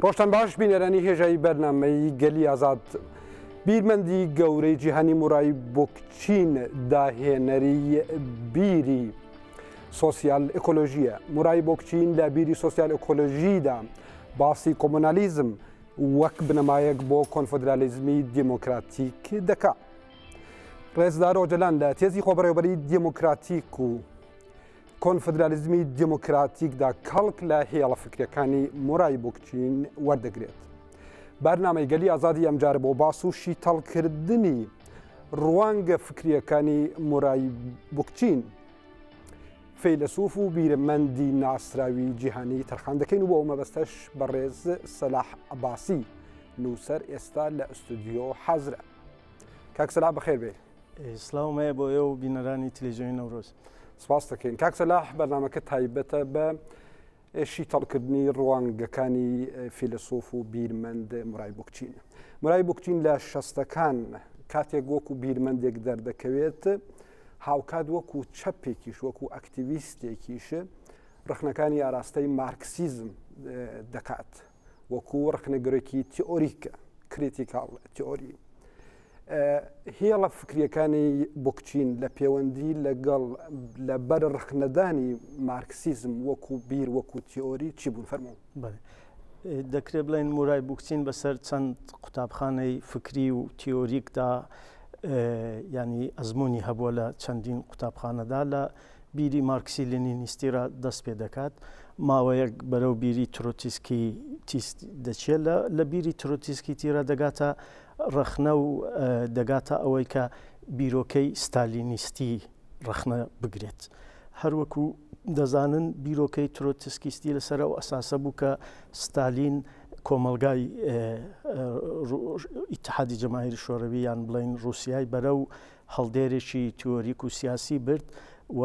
ڕۆژتان باش بینەرانی هێژایی بەرنامەی گەلی ئازاد. بیرمەندی گەورەی جیهانی مورای بۆکچین داهێنەری بیری سۆسیال ئێکۆلۆژیە. مورای بۆکچین لە بیری سۆسیال ئێکۆلۆژیدا باسی کۆمۆنالیزم وەک بنەمایەک بۆ کۆنفدرالیزمی دیموکراتیک دەکا. ڕێزدار ئۆجەلان لە تێزی خۆبەڕێوەبەری دیموکراتیک و کۆنفدرالیزمی دیموکراتیکدا کەڵک لە هێڵە فکرەکانی مورای بوکچین وەردەگرێت. بەرنامەی گەلی ئازادی ئەمجارە بۆ باس و شیتەڵکردنی ڕوانگە فکریەکانی مورای بوکچین فەیلەسوف و بیرمەندی ناسراوی جیهانی تەرخان دەکەین و بۆ ئەو مەبەستەش بەڕێز سەلاح عەباسی نووسەر ئێستا لە ئوستودیۆ حازرە. کاک سەلاح بەخێر بێ. سلااوم هەیە بۆ ئێوە و بینەرانی تلویزیۆنی نەورۆز. سپاس دەکەین کاک سەلاح بەرنامەکە تایبەتە بە شیتەڵکردنی ڕوانگەکانی فیلسوف و بیرمەند مورای بوکچین. مورای بوکچین لە شەستەکان کاتێک وەکو بیرمەندێک دەردەکەوێت هاوکات وەکو چەپێکیش وەکو ئەکتیویستێکیش ڕخنەکانی ئاراستەی مارکسیزم دەکات وەکو ڕخنەگرێکی تیۆریک critical theory. هێڵە فکریەکانی بوکچین لە پێوەندی لەگەڵ لە بەر ڕخنەدانی مارکسیزم وەکو بیر وەکو تیۆری چی بوون فەرموو؟ بەڵێ. دەکرێت بڵێین مورای بوکچین بەسەر چەند قوتابخانەی فکری و تیۆریکدا ینی ئەزمموی هەبووە لە چەندین قوتابخانەدا لە بیری مارکسی لینینیستی را دەست پێ دەکات ماوەیەک بەرەو بیری ترۆتسکی تیست دەچێت لە بیری ترۆتسکی تیرا دەگاتە ڕەخنە و دەگاتە ئەوەی کە بیرۆکەی ستالینیستی ڕەخنە بگرێت. هەروەکو دەزانن بیرۆکەی ترۆتسکیستی لەسەر ئەو ئەساسە بوو کە ستالین کۆمەڵگای ئیتحادی جەماهیری شۆرەوی یان بڵێین ڕووسیای بەرەو هەڵدێرێکی تیۆریک و سیاسی برد و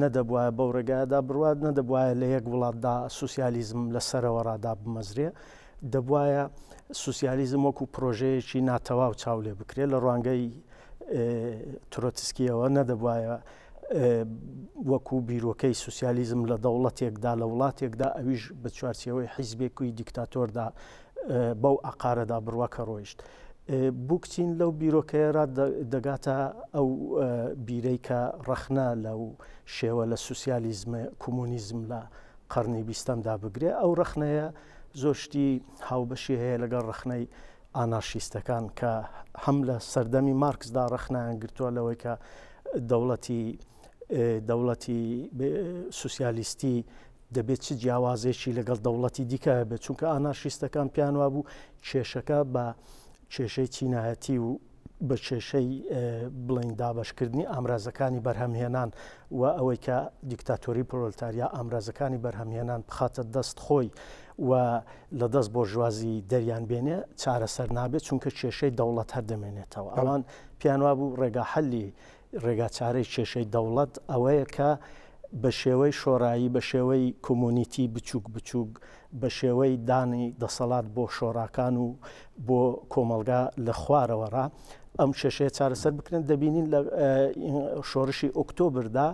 نەدەبوایە بەو ڕێگایەدا بڕوات، نەدەبوایە لە یەک وڵاتدا سوسیالیزم لە سەرەوەڕا دابمەزرێ، دەبوایە سوسیالیزم وەکو پرۆژەیەکی ناتەواو چاو لێ بکرێت لە ڕوانگەی ترۆتسکیەوە، نەدەبوایە وەکو بیرۆکەی سوسیالیزم لە دەوڵەتێکدا لە وڵاتێکدا ئەویش بە چوارچێوەی حیزبێکی دیکتاتۆردا بەو ئاقارەدا بڕوا کە ڕۆیشت. بوکچین لەو بیرۆکەیەرا دەگاتە ئەو بیرەی کە ڕەخنە لەو شێوە لە سوسیالیزم کۆمۆنیزم لە قەرنی بیستەمدا بگرێ ئەو ڕەخنەیە زۆر شتی هاوبەشی هەیە لەگەڵ ڕەخنەی ئانارشیستەکان کە هەم لە سەردەمی مارکسدا ڕەخنەیان گرتووە لەوەی کە دەوڵەتی دەوڵەتی سوسیالیستی دەبێت چ جیاوازێکی لەگەڵ دەوڵەتی دیکە هەبێت چونکە ئانارشیستەکان پێیان وابوو کێشەکە بە کێشەی چینایەتی و بە کێشەی بڵین دابەشکردنی ئامرازەکانی بەرهەمهێنان و ئەوەی کە دیکتاتۆری پرۆلتاریا ئامرازەکانی بەرهەمهێنان بخاتە دەست خۆی و لە دەست بۆرژوازی دەریان بێنێ چارەسەر نابێت چونکە کێشەی دەوڵەت هەر دەمێنێتەوە ئەوان پێیان وابوو ڕێگا حەلی ڕێگاچارەی کێشەی دەوڵەت ئەوەیە کە بە شێوەی شۆرایی، بە شێوەی کۆمۆنیتی بچووک بچووک، بە شێوەی دانی دەسەڵات بۆ شۆراکان و بۆ کۆمەڵگا لە خوارەوە ڕا ئەم کێشەیە چارەسەر بکرێن. دەبینین لە شۆڕشی ئۆکتۆبردا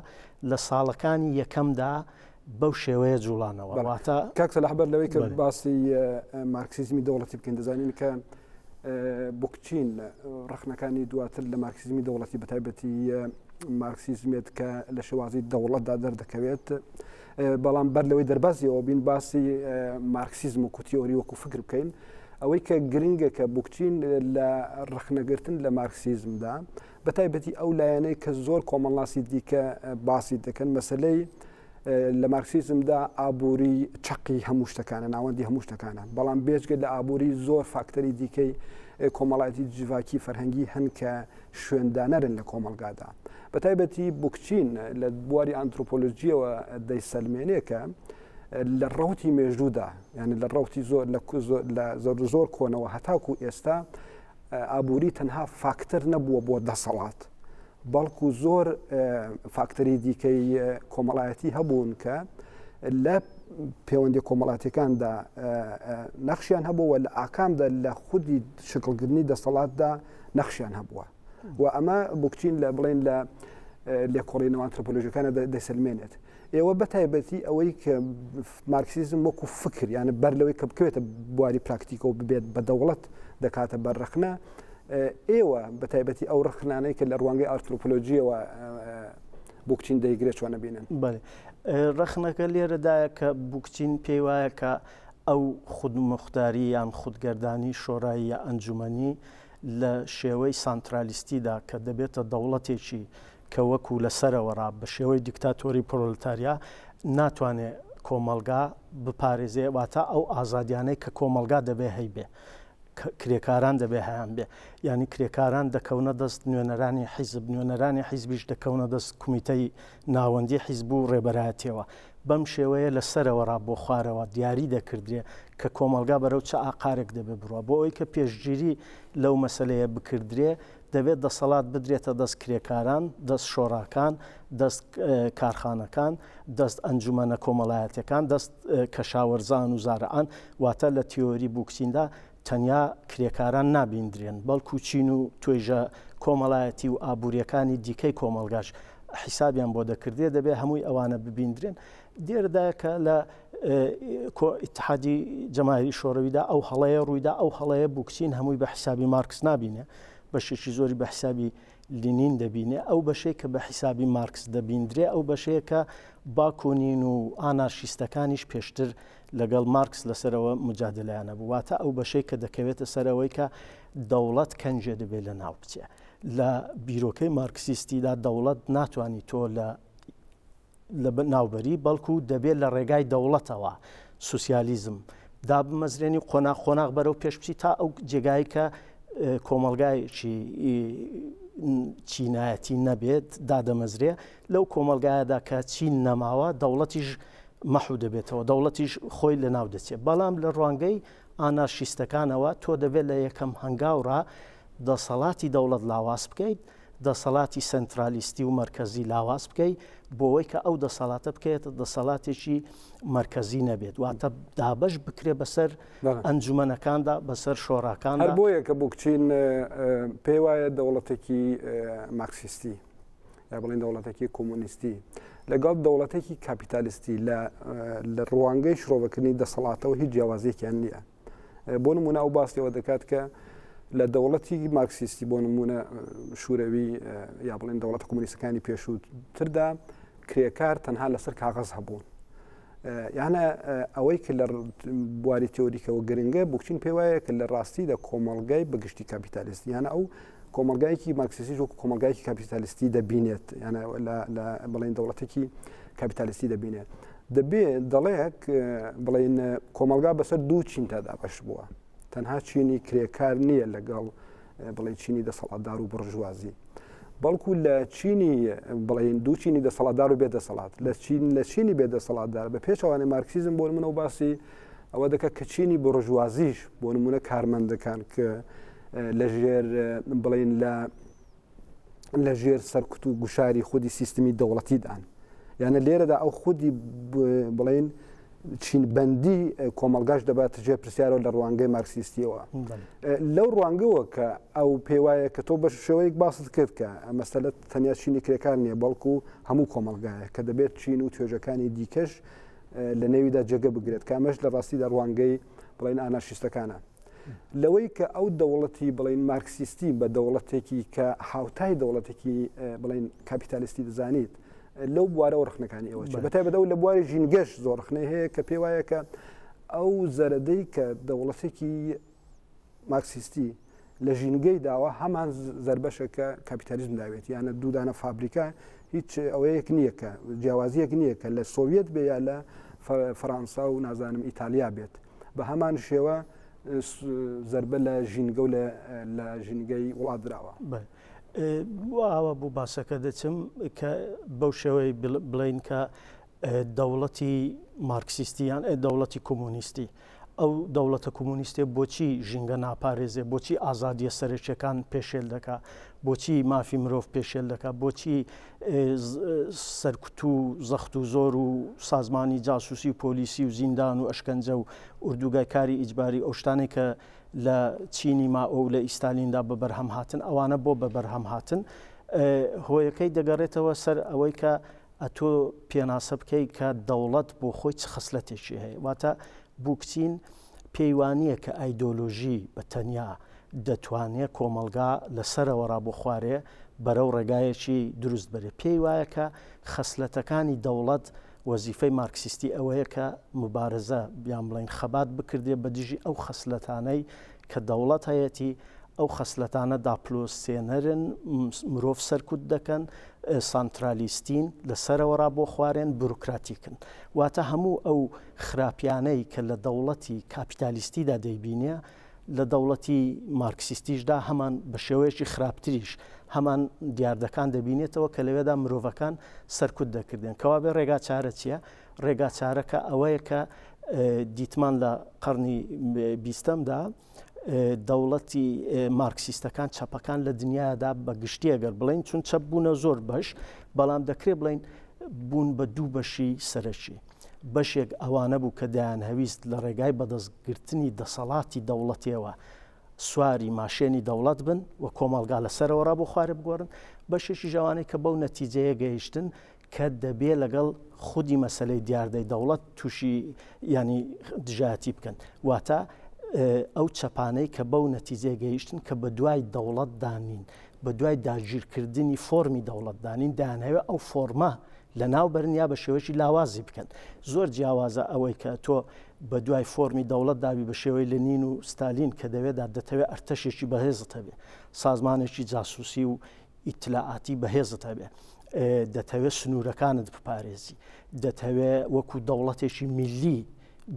لە ساڵەکانی یەکەمدا بەو شێوەیە جوڵانەوە. واتە کاک سەلاح بەر لەوەی کە باسی مارکسیزمی دەوڵەتی بکەین دەزانین کە بوکچین ڕەخنەکانی دواتر لە مارکسیزمی دەوڵەتی بەتایبەتی مارکسیزمێت کە لە شێوازی دەوڵەتدا دەردەکەوێت بەڵام بەر لەوەی دەربازیەوە بین باسی مارکسیزم و تیۆری وەکو فکر بکەین ئەوەی کە گرنگە کە بوکچین لە ڕەخنەگرتن لە مارکسیزمدا بە تایبەتی ئەو لایەنەی کە زۆر کۆمەڵناسی دیکە باسی دەکەن مەسلەی لە مارکسیزمدا ئابووری چەقی هەموو شتەکانە، ناوەندی هەموو شتەکانە، بەڵام بێجگە لە ئابووری زۆر فاکتەری دیکەی کۆمەڵایەتی جڤاکی فەرهەنگی هەن کە شوێندانەرن لە کۆمەڵگادا. بە تایبەتی بوکچین لە بواری ئانترۆپۆلۆژیەوە دەیسەلمێنێ کە لە ڕەوتی مێژوودا یعنی لە ڕەوتی زۆر لە زۆر زۆر کۆنەوە هەتاکو ئێستا ئابووری تەنها فاکتەر نەبووە بۆ دەسەڵات بەڵکو زۆر فاکتەری دیکەی کۆمەڵایەتی هەبوون کە لە پەیوەندی کۆمەڵاتیەکاندا نەخشیان هەبووە لە ئاکامدا لە خودی شکڵگرنی دەسەڵاتدا نەخشیان هەبووە و ئەمە بکچین لە بڵێن لە لێکۆڵینەوە ئەنترۆپۆلۆژیەکانە دەسەلمێنێت. ئێوە بە تایبەتی ئەوەی کە مارکسیزم وەکو فکر یانە بەر لەوەی کە بکەوێتە بواری پراکتیکەوە ببێت بە دەوڵەت دەکاتە بەر ڕەخنە ئێوە بە تایبەتی ئەو ڕەخنانەی کە لە ڕوانگەی ئارترۆپۆلۆژیەوە بوکچین دەیگرێت چۆن نەبینن؟ بەێ ڕەخنەکە لێرەدایە کە بوکچین پێی وایە کە ئەو خودموختاری یان خودگەردانی شۆرایی یا ئەنجومەنی لە شێوەی سانترالیستیدا کە دەبێتە دەوڵەتێکی کە وەکو لە سەرەوە ڕا بە شێوەی دیکتاتۆری پرۆلتاریا ناتوانێ کۆمەڵگا بپارێزێ واتە ئەو ئازادیانەی کە کۆمەڵگا دەبێ هەیبێ کرێکاران دەبێ هەیان بێ یعنی کرێکاران دەکەونە دەست نوێنەرانی حیزب نوێنەرانی حیزبیش دەکەونە دەست کومیتەی ناوەندی حیزب و ڕێبەرایەتیەوە بەم شێوەیە لە سەرەوە ڕا بۆ خوارەوە دیاری دەکردرێ کە کۆمەڵگا بەرەو چ ئاقارێک دەبێ بڕوا بۆ ئەوەی کە پێشگیری لەو مەسەلەیە بکردرێ دەبێت دەسەڵات بدرێتە دەست کرێکاران، دەست شۆڕاکان، دەست کارخانەکان، دەست ئەنجومەنە کۆمەڵایەتیەکان، دەست کەشاوەرزان و زارعان، واتە لە تیۆری بوکچیندا تەنیا کرێکاران نابیندرێن، بەڵکو چین و توێژە کۆمەڵایەتی و ئابووریەکانی دیکەی کۆمەڵگاش حیسابیان بۆ دەکردرێت، دەبێت هەمووی ئەوانە ببیندرێن. دێرەدایە کە لە ئیتحادی جەماهیری شۆرەویدا ئەو هەڵەیە ڕوویدا، ئەو هەڵەیە بوکچین هەمووی بە حیسابی مارکس نابینێ، بەشێکی زۆری بە حیسابی لینین دەبینێ، ئەو بەشەی کە بە حیسابی مارکس دەبیندرێ ئەو بەشەیە کە باکونین و ئانارشیستەکانیش پێشتر لەگەڵ مارکس لەسەرەوە مجادلەیان هەبوو، واتە ئەو بەشەی کە دەکەوێتە سەرەوەی کە دەوڵەت کەنجێ دەبێت لە ناو بچێ. لە بیرۆکەی مارکسیستیدا دەوڵەت ناتوانی تۆ لە لە ناوبەری، بەڵکو دەبێت لە ڕێگای دەوڵەتەوە سوسیالیزم دابمەزرێنی و قۆناغ قۆناغ بەرەو پێش بچی تا ئەو جێگای کە کۆمەڵگایەکی چینایەتی نەبێت دادەمەزرێ لەو کۆمەڵگایەدا کە چین نەماوە دەوڵەتیش مەحو دەبێتەوە دەوڵەتیش خۆی لە ناو دەچێت بەڵام لە ڕوانگەی ئانارشیستەکانەوە تۆ دەبێت لە یەکەم هەنگاوڕا دەسەڵاتی دەوڵەت لاواز بکەیت دەسەڵاتی سەنترالیستی و مەرکەزی لاواز بکەی بۆوەی کە ئەو دەسەڵاتە بکەێتە دەسەڵاتێکی مەرکەزی نەبێت واتە دابەش بکرێ بەسەر ئەنجومەنەکاندا بەسەر شۆڕاکان هەر بۆیە کە بوکچین پێی وایە دەوڵەتێکی مارکسیستی یا بڵێن دەوڵەتێکی کۆمۆنیستی لەگەڵ دەوڵەتێکی کاپیتالیستی لە ڕوانگەی شرۆڤەکردنی دەسەڵاتەوە هیچ جیاوازیەکیان نییە. بۆ نمونە ئەو باس لەوە دەکات کە لە دەوڵەتی مارکسیستی بۆ نمونە شوورەوی یا بڵێن دەوڵەتە کۆمۆنیستەکانی پێشووتردا کرێکار تەنها لەسەر کاغەز هەبوون. یانە ئەوەی کە لە بواری تیۆریکەوە گرنگە بوکچین پێی وایە کە لە ڕاستیدا کۆمەڵگای بەگشتی کاپیتالیستی یانە ئەو کۆمەلگایەکی مارکسیستی وەکو کۆمەلگایەکی کاپیتالیستی دەبینێت یانە لە بڵێن دەوڵەتێکی کاپیتالیستی دەبینێت دەبێ دەڵێک بڵێن کۆمەڵگا بەسەر دوو چینتا دابەش بووە تەنها چینی کرێکار نییە لەگەڵ بڵێن چینی دەسەڵاتدار و بڕژوازی بەڵکو لە چینی بڵێن دوو چینی دەسەڵاتدار و بێدەسەڵات لە چین لە چینی بێدەسەڵاتدار بە پێچەوانەی مارکسیزم بۆ نمونە و باسی ئەوە دەکات کە چینی بڕژوازیش بۆ نمونە کارمەندەکان کە لەژێر بڵین لە لە ژێر سەرکوت و گوشاری خودی سیستمی دەوڵەتیدان یانە لێرەدا ئەو خودی بڵین چینبندی کۆمەلگاش دەبات ژێر پرسیارەوە لە ڕوانگەی مارکسیستیەوە لەو ڕوانگەوە کە ئەو پێوایە کە تۆ بە شێوەیەک باست کرد کە مەسەلە تەنیا چینی کرێکار نییە بەڵکو هەموو کۆمەلگایە کە دەبێت چین و توێژەکانی دیکەش لە نێویدا جێگە بگرێت کە ئەمەش لە ڕاستیدا ڕوانگەی بڵین ئانارشیستەکانە. لەوەی کە ئەو دەوڵەتی بڵین مارکسیستی بە دەوڵەتێکی کە هاوتای دەوڵەتێکی بڵین کاپیتالیستی دەزانیت لەو بوارەوە ڕخنەکانی ئەوە بە تایبەت ئەو لە بواری ژینگەش زۆر ڕخنەی هەیە کە پێی وایە کە ئەو زەرەدەی کە دەوڵەتێکی مارکسیستی لە ژینگەی داوە هەمان زەربەشە کە کاپیتالیزم داوێت یانە دوودانە فابریکا هیچ ئەوەیەک نییە کە جیاوازیەک نییە کە لە سۆڤەت بێ یا لە فەرەنسا و نازانم ئیتالیا بێت بە هەمان شێوە زەربە لە ژینگە و لە ژینگەی وڵات دراوە. ئاوا بۆ باسەکە دەچم کە بەو شێوەی بڵین کە دەوڵەتی مارکسیستی یان دەوڵەتی کۆمۆنیستی ئەو دەوڵەتە کۆمۆنیستێ بۆچی ژینگە ناپارێزێ بۆچی ئازادیە سەرەکیەکان پێشێل دەکا بۆچی مافی مرۆڤ پێشێل دەکا بۆچی سەرکوت و زەخت و زۆر و سازمانی جاسوسی و پۆلیسی و زیندان و ئەشکەنجە و ئوردوگای کاری ئیجباری ئەو شتانەی کە لە چینی مائۆ و لە ئیستالیندا بە بەرهەم هاتن ئەوانە بۆ بە بەرهەم هاتن. هۆیەکەی دەگەڕێتەوە سەر ئەوەی کە ئەتۆ پێناسە بکەی کە دەوڵەت بۆ خۆی چ خەسلەتێکی هەیە. واتە بوکچین پێی وانییە کە ئایدۆلۆژی بە تەنیا دەتوانێ کۆمەڵگا لە سەرەوە ڕا بۆ خوارێ بەرەو ڕێگایەکی دروست بەرێ. پێی وایە کە خەسلەتەکانی دەوڵەت وەزیفەی مارکسیستی ئەوەیە کە موبارزە یان بڵێین خەبات بکردێ بە دژی ئەو خەسلەتانەی کە دەوڵەت هەیەتی، ئەو خەسلەتانە داپلۆسێنەرن، مرۆڤ سەرکوت دەکەن، سانترالیستین، لە سەرەوەڕا بۆ خوارێن، بوروکراتیکن. واتە هەموو ئەو خراپیانەی کە لە دەوڵەتی کاپیتالیستیدا دەیبینێ، لە دەوڵەتی مارکسیستیشدا هەمان بە شێوەیەکی خراپتریش هەمان دیاردەکان دەبینێتەوە کە لەوێدا مرۆڤەکان سەرکوت دەکردێن. کەوابێ ڕێگا چارە چییە؟ ڕێگا چارەکە ئەوەیە کە دیتمان لە قەڕنی بیستەمدا دەوڵەتی مارکسیستەکان چەپەکان لە دنیادا بە گشتی ئەگەر بڵین چون چەپ بوونە زۆر بەش بەڵام دەکرێت بڵین بوون بە دوو بەشی سەرەکی بەشێک ئەوانە بوو کە دەیانهەویست لە ڕێگای بەدەستگرتنی دەسەڵاتی دەوڵەتیەوە سواری ماشێنی دەوڵەت بن و کۆمەڵگا لە سەرەوە ڕا بۆ خوارێ بگۆڕن، بەشێکیش ئەوانەی کە بەو نەتیجەیە گەیشتن کە دەبێ لەگەڵ خودی مەسەلەی دیاردەی دەوڵەت تووشی یانی دژایەتی بکەن. واتە ئەو چەپانەی کە بەو نەتیجەیە گەیشتن کە بە دوای دەوڵەتدا نین، بە دوای داگیرکردنی فۆرمی دەوڵەتدا نین، دەیانهەوێ ئەو فۆرمە لەناو بەرن یا بە شێوەیەکی لاوازی بکەن. زۆر جیاوازە ئەوەی کە تۆ بە دوای فۆرمی دەوڵەت دابی بە شێوەی لنین و ستالین کە دەوێدا دەتەوێ ئەرتەشێکی بەهێزت هەبێ، سازمانێکی جاسوسی و ئیتلاعاتی بەهێزت هەبێ، دەتەوێ سنوورەکانت بپارێزی، دەتەوێ وەکو دەوڵەتێکی میللی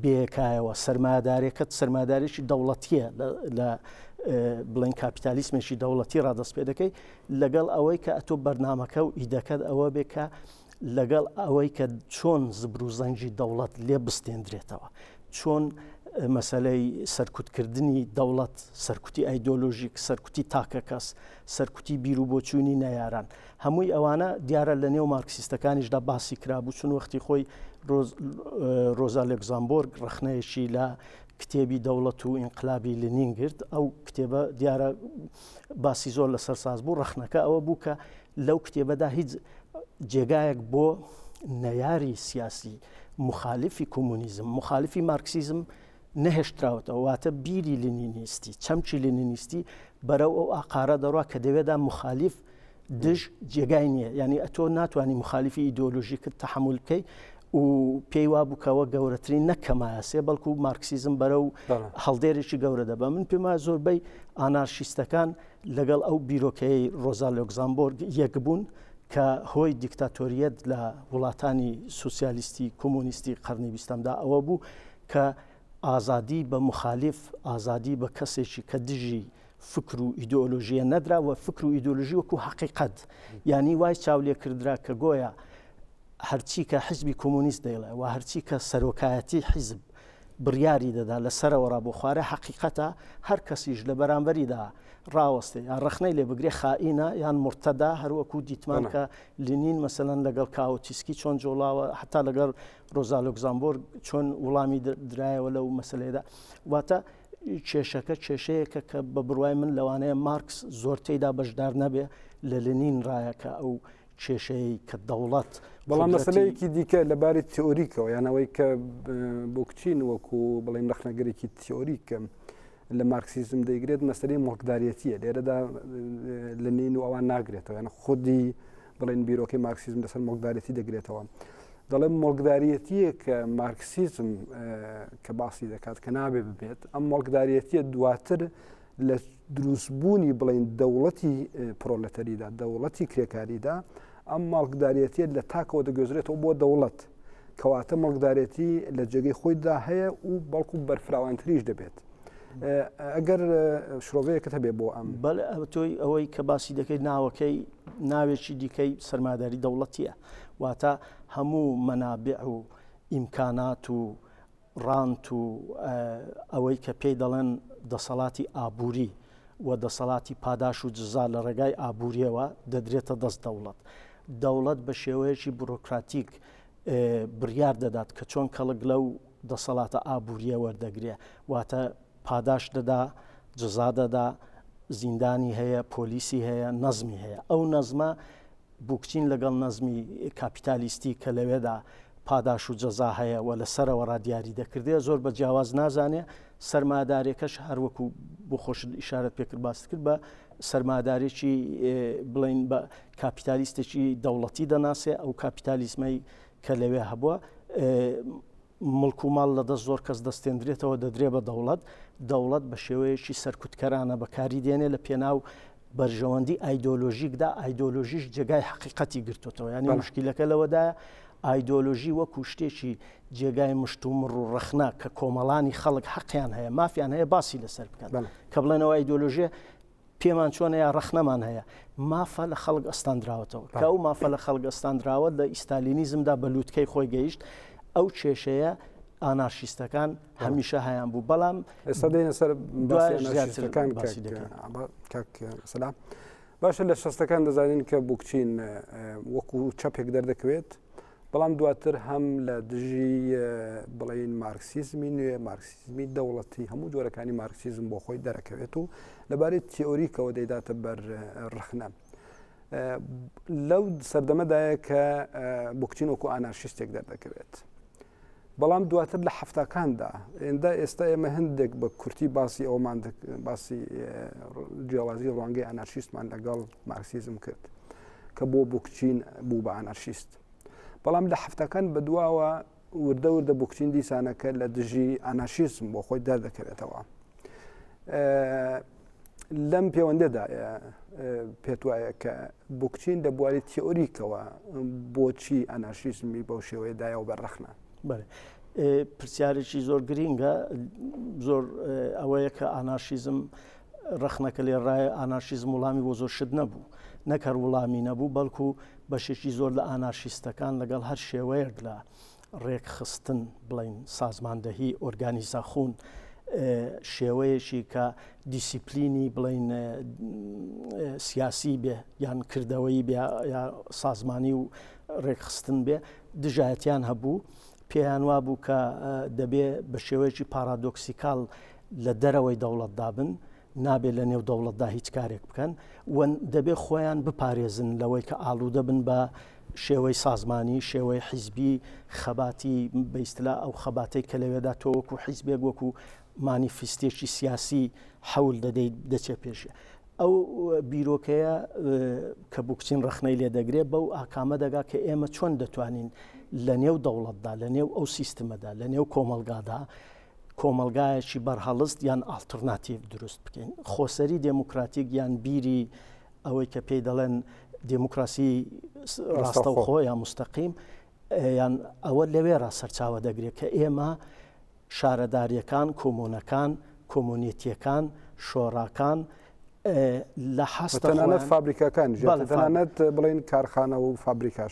بێکایەوە، سەرمایەدارێکت سەرمایەدارێکی دەوڵەتیە لە بڵێن کاپیتالیسمێکی دەوڵەتی ڕادەست پێ دەکەی لەگەڵ ئەوەی کە ئەتۆ بەرنامەکە و ئیدەکەت ئەوە بێ کە لەگەڵ ئەوەی کە چۆن زبر و زەنگی دەوڵەت لێ بستێندرێتەوە چۆن مەسلەی سەرکوتکردنی دەوڵەت سەرکوتی ئایدۆلۆژیک سەرکوتی تاکەکەس سەرکوتی بیر و بۆچوونی نەیاران هەمووی ئەوانە دیارە لە نێو مارکسیستەکانیشدا باسی کرابوو، چون وەختی خۆی ڕۆزا لێکزامبۆرگ ڕەخنەیەکی لە کتێبی دەوڵەت و ئینقلابی لنین گرت، ئەو کتێبە دیارە باسی زۆر لەسەر ساز بوو، ڕەخنەکە ئەوە بوو کە لەو کتێبەدا هیچ جێگایەک بۆ نەیاری سیاسی مخالفی کۆمۆنیزم، مخالفی مارکسیزم نەهێشتراوەتەوە، واتە بیری لنینیستی، چەمکی لنینیستی بەرەو ئەو ئاقارە دەڕوا کە دەوێدا مخالف دژ جێگای نییە یعنی ئەتۆ ناتوانانی مخالفی ئیدۆلۆژیکت تەحمل بکەی و پێی وابوو کەەوە گەورەترین نەک کەمایەسێ بەڵکو مارکسیزم بەرە و هەڵدێرێکی گەورە دەبە من پێما زۆربەی ئانارشیستەکان لەگەڵ ئەو بیرۆکەی ڕۆزا لۆگزامبۆرگ یەک بوون کە هۆی دیکتاتۆریەت لە وڵاتانی سوسیالیستی کۆمۆنیستی قەرنی بیستەمدا ئەوە بوو کە ئازادی بە مخالف ئازادی بە کەسێکی کە دژی فکر و ئیدۆلۆژیە نەدرا و فکر و ئیدۆلۆژی وەکو حەقیقەت یانی وای چاو لێ کردرا کە گۆیا هەرچی کە حزبی کۆمۆنیست دەیڵێ و هەرچی کە سەرۆکایەتی حیزب بڕیاری دەدا لە سەرەوە ڕا بۆ خوارێ حەقیقەتە هەر کەسیش لە بەرامبەریدا ڕاوەستێ یان ڕەخنەی لێ بگرێ خائینە یان مورتەدە هەروەکو دیتمان کە لینین مەسەلەن لەگەڵ کاوتیسکی چۆن جۆڵاوە حتا لەگەڵ ڕۆزا لۆکزامبۆرگ چۆن وڵامی درایەوە لەو مەسلەیەدا واتە کێشەکە کێشەیەکە کە بە بڕوای من لەوانەیە مارکس زۆر تێیدا بەشدار نەبێ لە لنین ڕایە کە ئەو کێشەیەی کە دەوڵەت بەڵام مەسلەیەکی دیکە لە باری تئۆریکەوە یان ئەوەی کە بۆکچین وەکو بڵێن ڕەخنەگرێکی تئۆریکە لە مارکسیزم دەیگرێت مەسلەی مڵکدارەتیە لێرەدا لنین و ئەوان ناگرێتەوە یان خودی بڵێن بیرۆکەی مارکسیزم لەسەر مڵکدارێتی دەگرێتەوە. دەڵێم مڵکدارەتیە کە مارکسیزم کە باسی دەکات کە نابێ ببێت ئەم مڵکدارەتیە دواتر لە دروستبوونی بڵین دەوڵەتی پرۆلەتەریدا دەوڵەتی کرێکاریدا ئەم ماڵکدارەتیە لە تاکەوە دەگوێزرێتەوە بۆ دەوڵەت کەواتە مڵکدارەتی لە جێگەی خۆیدا هەیە و بەڵکو بەرفراوانتریش دەبێت. ئەگەر شرۆڤەیەکت هەبێ بۆ ئەم. بەڵێ تۆی ئەوەی کە باسی دەکەیت ناوەکەی ناوێکی دیکەی سەرمایەداری دەوڵەتیە واتە هەموو مەنابع و ئیمکانات و ڕانت و ئەوەی کە پێی دەڵێن دەسەڵاتی ئابووری و دەسەڵاتی پاداش و جزا لە ڕێگای ئابووریەوە دەدرێتە دەست دەوڵەت. دەوڵەت بە شێوەیەکی بڕۆکراتیک بڕیار دەدات کە چۆن کەڵک لەو دەسەڵاتە ئابوورییە وەردەگرێ، واتە پاداشت دەدا، جزا دەدا، زیندانی هەیە، پۆلیسی هەیە، نەزمی هەیە. ئەو نەزمە بوکچین لەگەڵ نەزمی کاپیتالیستی کە لەوێدا پاداش و جەزا هەیە و لە سەرەوە ڕا دیاری دەکردێ زۆر بە جیاواز نازانێ. سەرمایەدارێکەش هەر وەکو بۆ خۆشت ئیشارەت پێکرد باست کرد بە سەرمایەدارێکی بڵێین بە کاپیتالیستێکی دەوڵەتی دەناسێ. ئەو کاپیتالیزمەی کە لەوێ هەبووە مڵک و ماڵ لە دەست زۆر کەس دەستێندرێتەوە دەدرێ بە دەوڵەت، دەوڵەت بە شێوەیەکی سەرکوتکەرانە بەکاری دێنێ لە پێناو بەرژەوەندی ئایدۆلۆژیکدا، ئایدۆلۆژیش جێگای حەقیقەتی گرتوتەوە، یانی مشکیلەکە لەوەدایە ئایدۆلۆژی وەکو شتێکی جێگای مشتومڕ و ڕەخنە کە کۆمەڵانی خەڵک حەقیان هەیە مافیان هەیە باسی لەسەر بکەن کە بڵێنەوە ئایدۆلۆژیە پێمان چۆنە یا ڕەخنەمان هەیە، مافە لە خەڵک ئەستاندراوەتەوە. کە ئەو مافە لە خەڵک ئەستاندراوە لە ئیستالینیزمدا بە لووتکەی خۆی گەیشت، ئەو کێشەیە ئانارشیستەکان هەمیشە هەیان بوو، بەڵام ئێستا دێینە سەر باسی ئانارشیستەکان کاک سەلام. باشە لە شەستەکان دەزانین کە بوکچین وەکو چەپێک دەردەکەوێت، بەڵام دواتر هەم لە دژی بڵین مارکسیزمی نوێ مارکسیزمی دەوڵەتی هەموو جۆرەکانی مارکسیزم بۆ خۆی دەرەکەوێت و لەبارەی تیۆریکەوە دەیداتە بەر ڕخنە. لەو سەردەمەدایە کە بوکچین وەکو ئانارشیستێک دەردەکەوێت. بەڵام دواتر لە هەفتاکاندا ئێندا ئێستا ئێمە هەندێک بە کورتی باسی ئەومان باسی جیاوازی ڕوانگەی ئانارشیستمان لەگەڵ مارکسیزم کرد کە بۆ بوکچین بوو بە ئانارشیست بەڵام لە هەفتەکان بەدواوە وردە وردە بوکچین دیسانەکە لە دژی ئانارشیزم بۆ خۆی دەردەکەوێتەوە لەم پێوەندەدا پێت وایە کە بوکچین لە بواری تیۆریکەوە بۆچی ئەنارشیزمی بەو شێوەیە دایەوە بەر ڕەخنە؟ بەڵێ پرسیارێکی زۆر گرینگە زۆر ئەوەیە کە ئانارشیزم ڕەخنەکە لێ ڕایە ئانارشیزم وڵامی بۆ زۆر شت نەبوو نەک هەر وڵامی نەبوو بەڵکو بەشێکی زۆر لە ئانارشیستەکان لەگەڵ هەر شێوەیەک لە ڕێکخستن بڵێین سازماندەهی ئۆرگانیزاخون شێوەیەکی کە دیسیپلینی بڵێین سیاسی بێ یان کردەوەی بێ یا سازمانی و ڕێکخستن بێ دژایەتیان هەبوو پێیان وابوو کە دەبێ بە شێوەیەکی پارادۆکسیکال لە دەرەوەی دەوڵەتدا بن نابێت لە نێو دەوڵەتدا هیچ کارێک بکەن و دەبێت خۆیان بپارێزن لەوەی کە ئاڵوودە بن بە شێوەی سازمانی، شێوەی حیزبی، خەباتی بە ئیستلا ئەو خەباتەی کە لەوێدا تۆ وەکو حیزبێک وەکو مانیفیستێکی سیاسی حەول دەدەیت دەچێ پێشێ. ئەو بیرۆکەیە کە بوکچین ڕەخنەی لێ دەگرێت بەو ئاکامە دەگا کە ئێمە چۆن دەتوانین لە نێو دەوڵەتدا لە نێو ئەو سیستمەدا لە نێو کۆمەڵگادا کۆمەڵگایەکی بەرهەڵست یان ئاڵترناتیڤ دروست بکەین. خۆسەری دێموکراتیک یان بیری ئەوەی کە پێی دەڵێن دێموکراسی ڕاستەوخۆ یا مستەقیم یان ئەوە لەوێ ڕا سەرچاوە دەگرێت کە ئێمە شارەداریەکان، کۆمۆنەکان، کۆمۆنێتیەکان، شۆڕاکان لە حاستە تەنانەت فابریکاکان تەنانەت بڵێن کارخانە و فابریکاش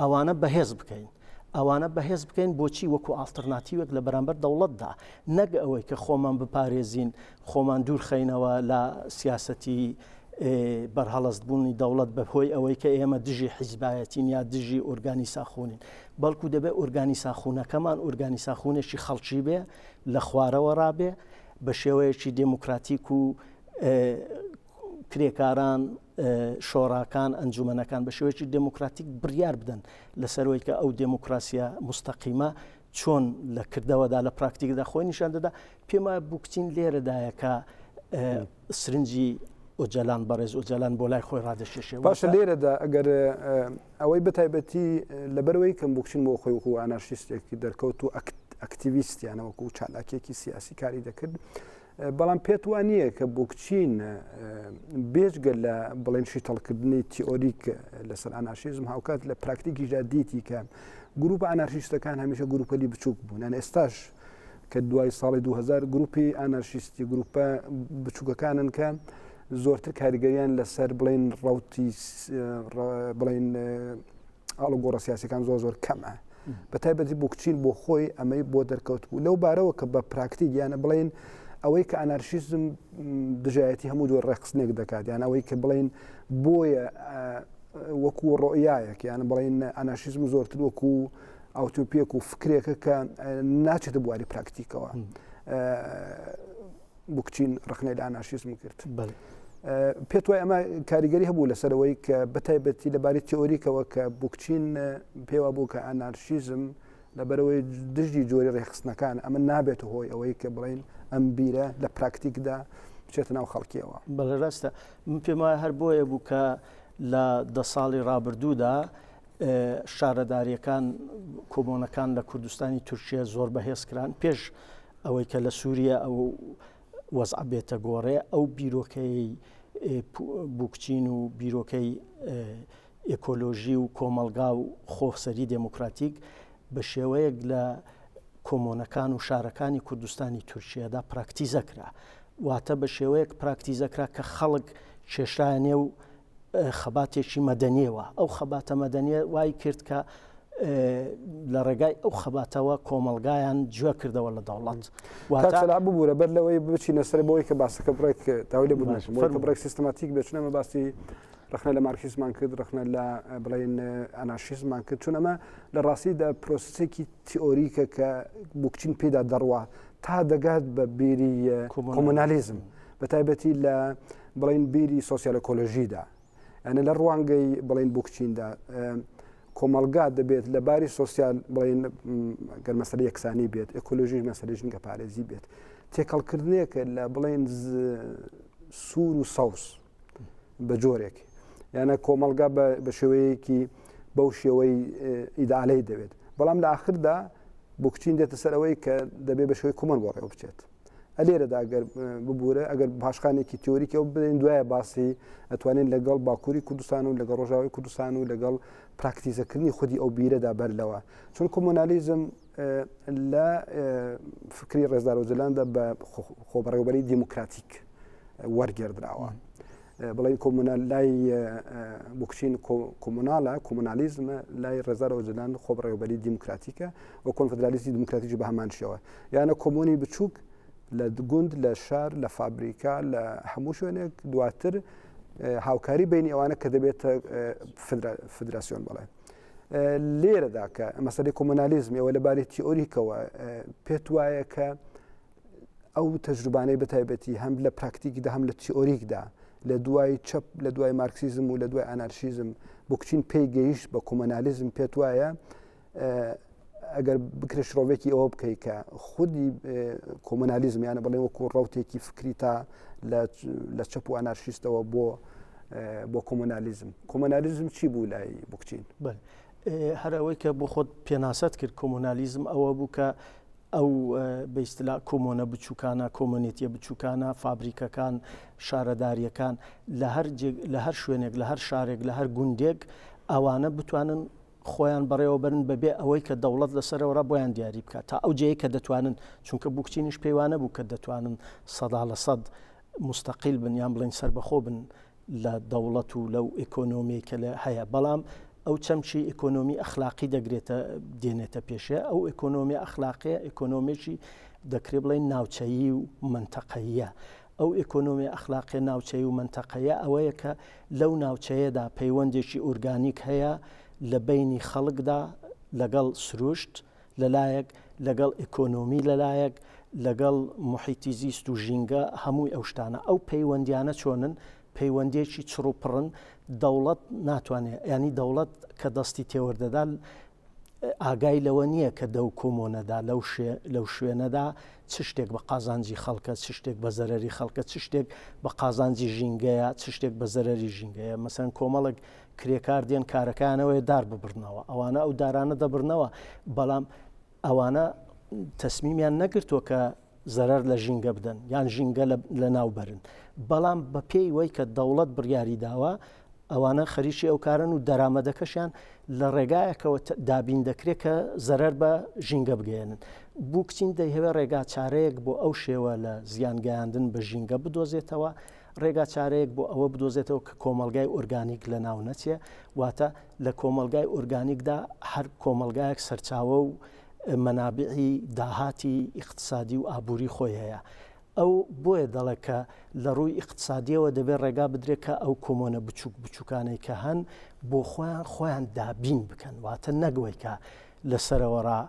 ئەوانە بەهێز بکەین. ئەوانە بەهێز بکەین بۆچی وەکو ئاڵترناتیوێک لە بەرامبەر دەوڵەتدا نەک ئەوەی کە خۆمان بپارێزین خۆمان دوورخەینەوە لە سیاسەتی بەرهەڵست بوونی دەوڵەت بە هۆی ئەوەی کە ئێمە دژی حیزبایەتین یا دژی ئۆرگانی ساخونین بەڵکو دەبێت ئۆرگانی ساخونەکەمان ئۆرگانی ساخونێکی خەڵکی بێ لە خوارەوە ڕابێ بە شێوەیەکی دێموکراتیک و کرێکاران، شۆڕاکان، ئەنجومەنەکان بە شێوەیەکی دێموکراتیک بڕیار بدەن لەسەر ئەوەی کە ئەو دێموکراسیە موستەقیمە چۆن لە کردەوەدا لە پراکتیکدا خۆی نیشان دەدا. پێم وایە بوکچین لێرەدایە کە سرنجی ئۆجەلان بەڕێز ئۆجەلان بۆ لای خۆی ڕادەکێشێ. باشە لێرەدا ئەگەر ئەوەی بەتایبەتی لەبەرەوەی کەم بوکچین بۆ خۆی وەکو ئانارشیستێکی دەرکەوت و ئەکتیویستیانە وەکو چالاکێکی سیاسی کاری دەکرد بەڵام پێت وا نییە کە بوکچین بێجگە لە بڵێن شیتەڵکردنی تیۆریک لەسەر ئانارشیزم هاوکات لە پراکتیکیشدا دیتی کە گروپە ئانارشیستەکان هەمیشە گروپەلی بچووک بوون یان ئێستاش کە دوای ساڵی 2000 گروپی ئانارشیستی گروپە بچووکەکانن کە زۆرتر کاریگەریان لەسەر بڵێن ڕوتی بڵێن ئاڵوگۆڕە سیاسەکان زۆر زۆر کەمە بە تایبەتی بوکچین بۆ خۆی ئەمەی بۆ دەرکەوت بوو لەو بارەوە کە بە پراکتیک یانە بڵین ئەوەی کە ئەنارشیزم دژایەتی هەموو جۆر ڕێکخستنێک دەکات یان ئەوەی کە بڵین بۆیە وەکو ڕۆیایەک یان بڵین ئەنارشیزم زۆرتر وەکو ئەوتۆپیەک و فکرێکە کە ناچێتە بواری پراکتیکەوە. بوکچین ڕخنەی لە ئانارشیزم کرد. پێت وای ئەمە کاریگەری هەبوو لەسەرەوەی کە بەتایبەتی لەبارەی تیۆریکەوە کە بوکچین پێوا بوو کە ئانارشیزم لەبەرەوەی دژی جۆری ڕێکخستنەکان ئەمە نابێت هۆی ئەوەی کە بڵین ئەم بیرە لە پراکتیکدا بچێتە ناو خەڵکیەوە. بەڵێ ڕاستە من پێم وایە هەر بۆیە بوو کە لە دە ساڵی ڕابردوودا شارەداریەکان کۆمۆنەکان لە کوردستانی تورکیە زۆر بەهێز کران پێش ئەوەی کە لە سووریە ئەو وەزعە بێتە گۆڕێ ئەو بیرۆکەی بوکچین و بیرۆکەی ئێکۆلۆژی و کۆمەڵگا و خۆسەری دێموکراتیک بە شێوەیەک لە کۆمۆنەکان و شارەکانی کوردستانی تورکیەدا پراکتیزە کرا. واتە بە شێوەیەک پراکتیزە کرا کە خەڵک کێشرایە نێو خەباتێکی مەدەنیەوە. ئەو خەباتە مەدەنیە وای کرد کە لە ڕێگای ئەو خەباتەوە کۆمەڵگایان جوێ کردەوە لە دەوڵەت. واتە ببوورە بەر لەوەی بچینە سەر بۆی کە باسەکە بڕێک داوای لێ بوون بڕێک سیستماتیک بێت چون ئەمە باسی ڕەخنە لە مارکسیزمان کرد، ڕەخنە لە بڵێن ئەنارشیزمان کرد، چون ئەمە لە ڕاستیدا پرۆسسێکی تیۆریکە کە بوکچین پێدا دەڕوا تا دەگات بە بیری کۆمۆنالیزم بە تایبەتی لە بڵێن بیری سۆسیال ئەکۆلۆژیدا یانە لە ڕوانگەی بڵێن بوکچیندا کۆمەڵگا دەبێت لە باری سۆسیال بڵێن گەر مەسەلە یەکسانی بێت ئەکۆلۆژی مەسەلە ژینگە پارێزی بێت تێکەڵکردنێکە لە بڵێن سوور و سەوز بە جۆرێک یانە کۆمەڵگا بە شێوەیەکی بەو شێوەی ئیدالەی دەوێت بەڵام لە ئاخردا بۆکچین دێتە سەر ئەوەی کە دەبێت بە شێوەی کۆمەڵ بۆ ڕێوە بچێت ئەلێرەدا ئەگەر ببوورە ئەگەر پاشخانێکی تیۆریکی ئەو بدەین دوایە باسی ئەتوانین لەگەڵ باکووری کوردستان و لەگەڵ ڕۆژاوی کوردستان و لەگەڵ پراکتیزەکردنی خودی ئەو بیرەدا بەر لەوە چون کۆمۆنالیزم لە فکری ڕێزدار ئۆجەلاندا بە خۆبەڕێوەبەری دیموکراتیک وەرگێردراوە. بڵێن کۆمونال لای بوکچین کۆمونالە کۆمونالیزمە لای ڕێزدار ئۆجەلان خۆبەڕێوەبەری دیموکراتیکە و کۆنفدرالیستی دیموکراتیکی بە هەمان شێوە یانە کۆمۆنی بچووک لە گوند لە شار لە فابریکا لە هەموو شوێنێک دواتر هاوکاری بینی ئەوانە کە دەبێتە فدراسیۆن بڵێ. لێرەدا کە مەسەلەی کۆمۆنالیزم ئێوە لەبارەی تیۆریکەوە پێت وایە کە ئەو تەجروبانەی بەتایبەتی هەم لە پراکتیکدا هەم لە تیۆریکدا لە دوای چەپ لە دوای مارکسیزم و لە دوای ئانارشیزم بوکچین پێی گەیشت بە کۆمۆنالیزم پێت وایە ئەگەر بکرێت شرۆڤێکی ئەوە بکەیت کە خودی کۆمۆنالیزم یانە بڵێ وەکو ڕوتێکی فکری تا لە چەپ و ئانارشیستەوە بۆ بۆ کۆمۆنالیزم کۆمۆنالیزم چی بوو لای بوکچین؟ هەر ئەوەی کە بۆ خۆت پێناسەت کرد کۆمۆنالیزم ئەوە بوو کە ئەو بەیستلا کۆمۆنە بچووکانە کۆمۆنێتیە بچووکانە فابریکەکان شارەداریەکان لە هەر لە هەر شوێنێک لە هەر شارێک لە هەر گوندێک ئەوانە بتوانن خۆیان بەڕێوەبەرن بەبێ ئەوەی کە دەوڵەت لەسەرەوەڕا بۆیان دیاری بکات تا ئەو جێیەی کە دەتوانن، چونکە بوکچینیش پێی وانەبوو کە دەتوانن سەدا لە سەد موستەقیل بن یان بڵێین سەربەخۆ بن لە دەوڵەت و لەو ئێکۆنۆمیەی کە لە هەیە، بەڵام ئەو چەمکی ئێکۆنۆمی ئەخلاقی دەگرێتە دێنێتە پێشێ، ئەو ئێکۆنۆمیە ئەخلاقیە ئێکۆنۆمێکی دەکرێ بڵێین ناوچەیی و مەنتەقەییە. ئەو ئێکۆنۆمیە ئەخلاقیە ناوچەیی و مەنتەقەیە ئەوەیە کە لەو ناوچەیەدا پەیوەندێکی ئورگانیک هەیە لە بەینی خەڵکدا لەگەڵ سروشت لە لایەک، لەگەڵ ئێکۆنۆمی لە لایەک، لەگەڵ موحیتی زیست و ژینگە، هەمووی ئەو شتانە. ئەو پەیوەندیانە چۆنن؟ پەیوەندییەکی چڕ و پڕن، دەوڵەت ناتوانێ، یانی دەوڵەت کە دەستی تێوەردەدا ئاگای لەوە نییە کە دەو کۆمۆنەدا لەو لەو شوێنەدا چ شتێک بە قازانجی خەڵکە چ شتێک بە زەرەری خەڵکە چ شتێک بە قازانجی ژینگەیە چ شتێک بە زەرەری ژینگەیە مەسەن کۆمەڵێک کرێکار دێن کارەکانەوەی دار ببڕنەوە ئەوانە ئەو دارانە دەبڕنەوە بەڵام ئەوانە تەسمیمیان نەگرتووە کە زەرەر لە ژینگە بدەن یان ژینگە لەناو بەرن بەڵام بە پێی وەی کە دەوڵەت بڕیاری داوە ئەوانە خەریکی ئەو کارن و دەرامەدەکەشیان لە ڕێگایەکەوە دابین دەکرێت کە زەرەر بە ژینگە بگەیەنن. بوکچین دەیهەوێت ڕێگا چارەیەک بۆ ئەو شێوە لە زیان گەیاندن بە ژینگە بدۆزێتەوە، ڕێگا چارەیەک بۆ ئەوە بدۆزێتەوە کە کۆمەڵگای ئۆرگانیک لەناو نەچێ، واتە لە کۆمەڵگای ئۆرگانیکدا هەر کۆمەڵگایەک سەرچاوە و مەنابعی داهاتی ئیقتسادی و ئابووری خۆی هەیە. ئەو بۆیە دەڵێ کە لە ڕووی ئیقتسادییەوە دەبێ ڕێگا بدرێ کە ئەو کۆمۆنە بچووک بچووکانەی کە هەن بۆ خۆیان خۆیان دابین بکەن، واتە نەک وەی کە لە سەرەوەڕا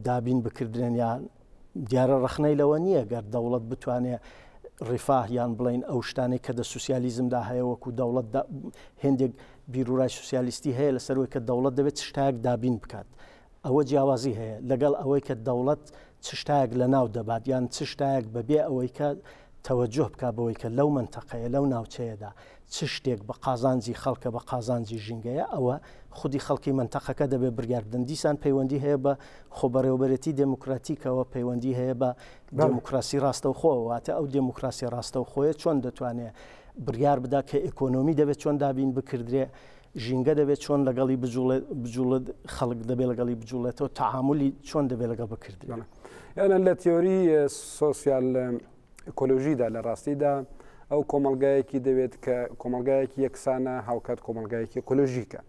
دابین بکردرێن یان. دیارە ڕەخنەی لەوە نییە گەر دەوڵەت بتوانێ ڕیفاه یان بڵین ئەو شتانەی کە دە سوسیالیزمدا هەیە وەکو دەوڵەت هێندێک بیرورای سوسیالیستی هەیە لەسەرەوەی کە دەوڵەت دەبێت شتایەک دابین بکات ئەوە جیاوازی هەیە لەگەڵ ئەوەی کە دەوڵەت چ شتایەک لەناو دەبات یان چ شتایەک بەبێ ئەوەی کە تەوەجوه بکا بەوەی کە لەو مەنتەقەیە لەو ناوچەیەدا چ شتێک بە قازانجی خەڵکە بە قازانجی ژینگەیە ئەوە خودی خەڵکی مەنتەقەکە دەبێ بڕیار بدەن دیسان پەیوەندی هەیە بە خۆبەڕێوەبەرێتی دێموکراتیکەوە پەیوەندی هەیە بە دێموکراسی ڕاستەوخۆ واتە ئەو دێموکراسی ڕاستەوخۆیە چۆن دەتوانێ بڕیار بدا کە ئێکۆنۆمی دەبێت چۆن دابین بکردرێ ژینگە دەبێت چۆن لەگەڵی بجوڵێت خەڵک دەبێت لەگەڵی بجوڵێتەوە تەعامولی چۆن دەبێت لەگەڵ بکردرێت. یانە لە تیۆری سۆسیال ئکۆلۆژیدا لە ڕاستیدا ئەو کۆمەلگایەکی دەوێت کە کۆمەلگایەکی یەکسانە هاوکات کۆمەلگایەکی ئکۆلۆژیکە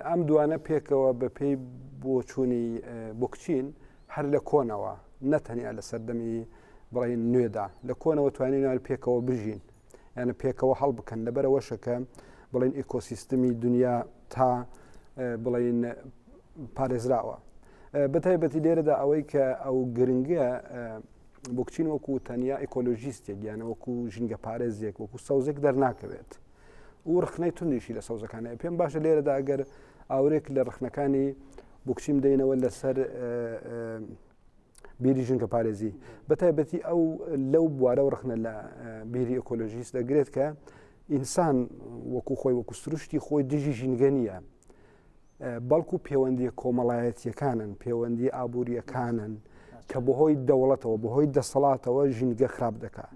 ئەم دوانە پێکەوە بە پێی بۆچوونی بۆکچین هەر لە کۆنەوە نەتەنیا لە سەردەمی بڵین نوێدا لە کۆنەوە توانینان پێکەوە بژین یانە پێکەوە هەڵبکەن لەبەرەوەشە کە بڵین ئیکۆسیستمی دنیا تا بڵین پارێزراوە بەتایبەتی لێرەدا ئەوەی کە ئەو گرنگە بۆکچین وەکو تەنیا ئیکۆلۆژیستێک یانە وەکو ژینگە پارێزێک وەکو سەوزێک دەرناکەوێت و ڕخنەی توندیشی لە سەوزەکانە پێم باشە لێرەدا ئەگەر ئاورێک لە ڕخنەکانی بۆکچین دەینەوە لەسەر بیری ژینگەپارێزی بەتایبەتی ئەو لەو بوارە و ڕخنە لە بیری ئۆکۆلۆژیست دەگرێت کە ئینسان وەکو خۆی وەکو سروشتی خۆی دژی ژینگە نییە بەڵکو پەیوەندی کۆمەڵایەتیەکانن پەیوەندی ئابوووریەکانن کە بەهۆی دەوڵەتەوە بەهۆی دەسەڵاتەوە ژینگە خراپ دەکات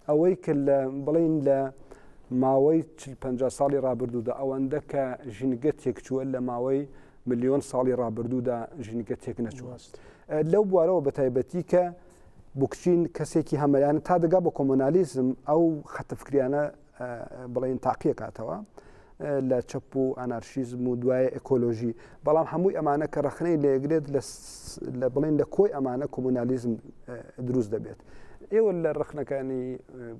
ئەوەی کە لە بڵین لە ماوەی پ ساڵی ڕابردوودا ئەوەندە کە ژینگە تێکچووە لە ماوەی ملیۆن ساڵی ڕابردوودا ژینگە تێک نەچووە لەو بوارەوە بە تایبەتی کە بوکچین کەسێکی هەمەیان تا دەگا بە کۆمۆنالیزم ئەو خەتە فکریانە بڵێن تاقیەکاتەوە لە چەپ و ئەنارشیزم و دوای ئەکۆلۆژی بەڵام هەمووی ئەمانە کە ڕەخنەی لێگرێت لە بڵێن لە کۆی ئەمانە کۆمۆنالیزم دروست دەبێت ئێوە لە ڕەخنەکانی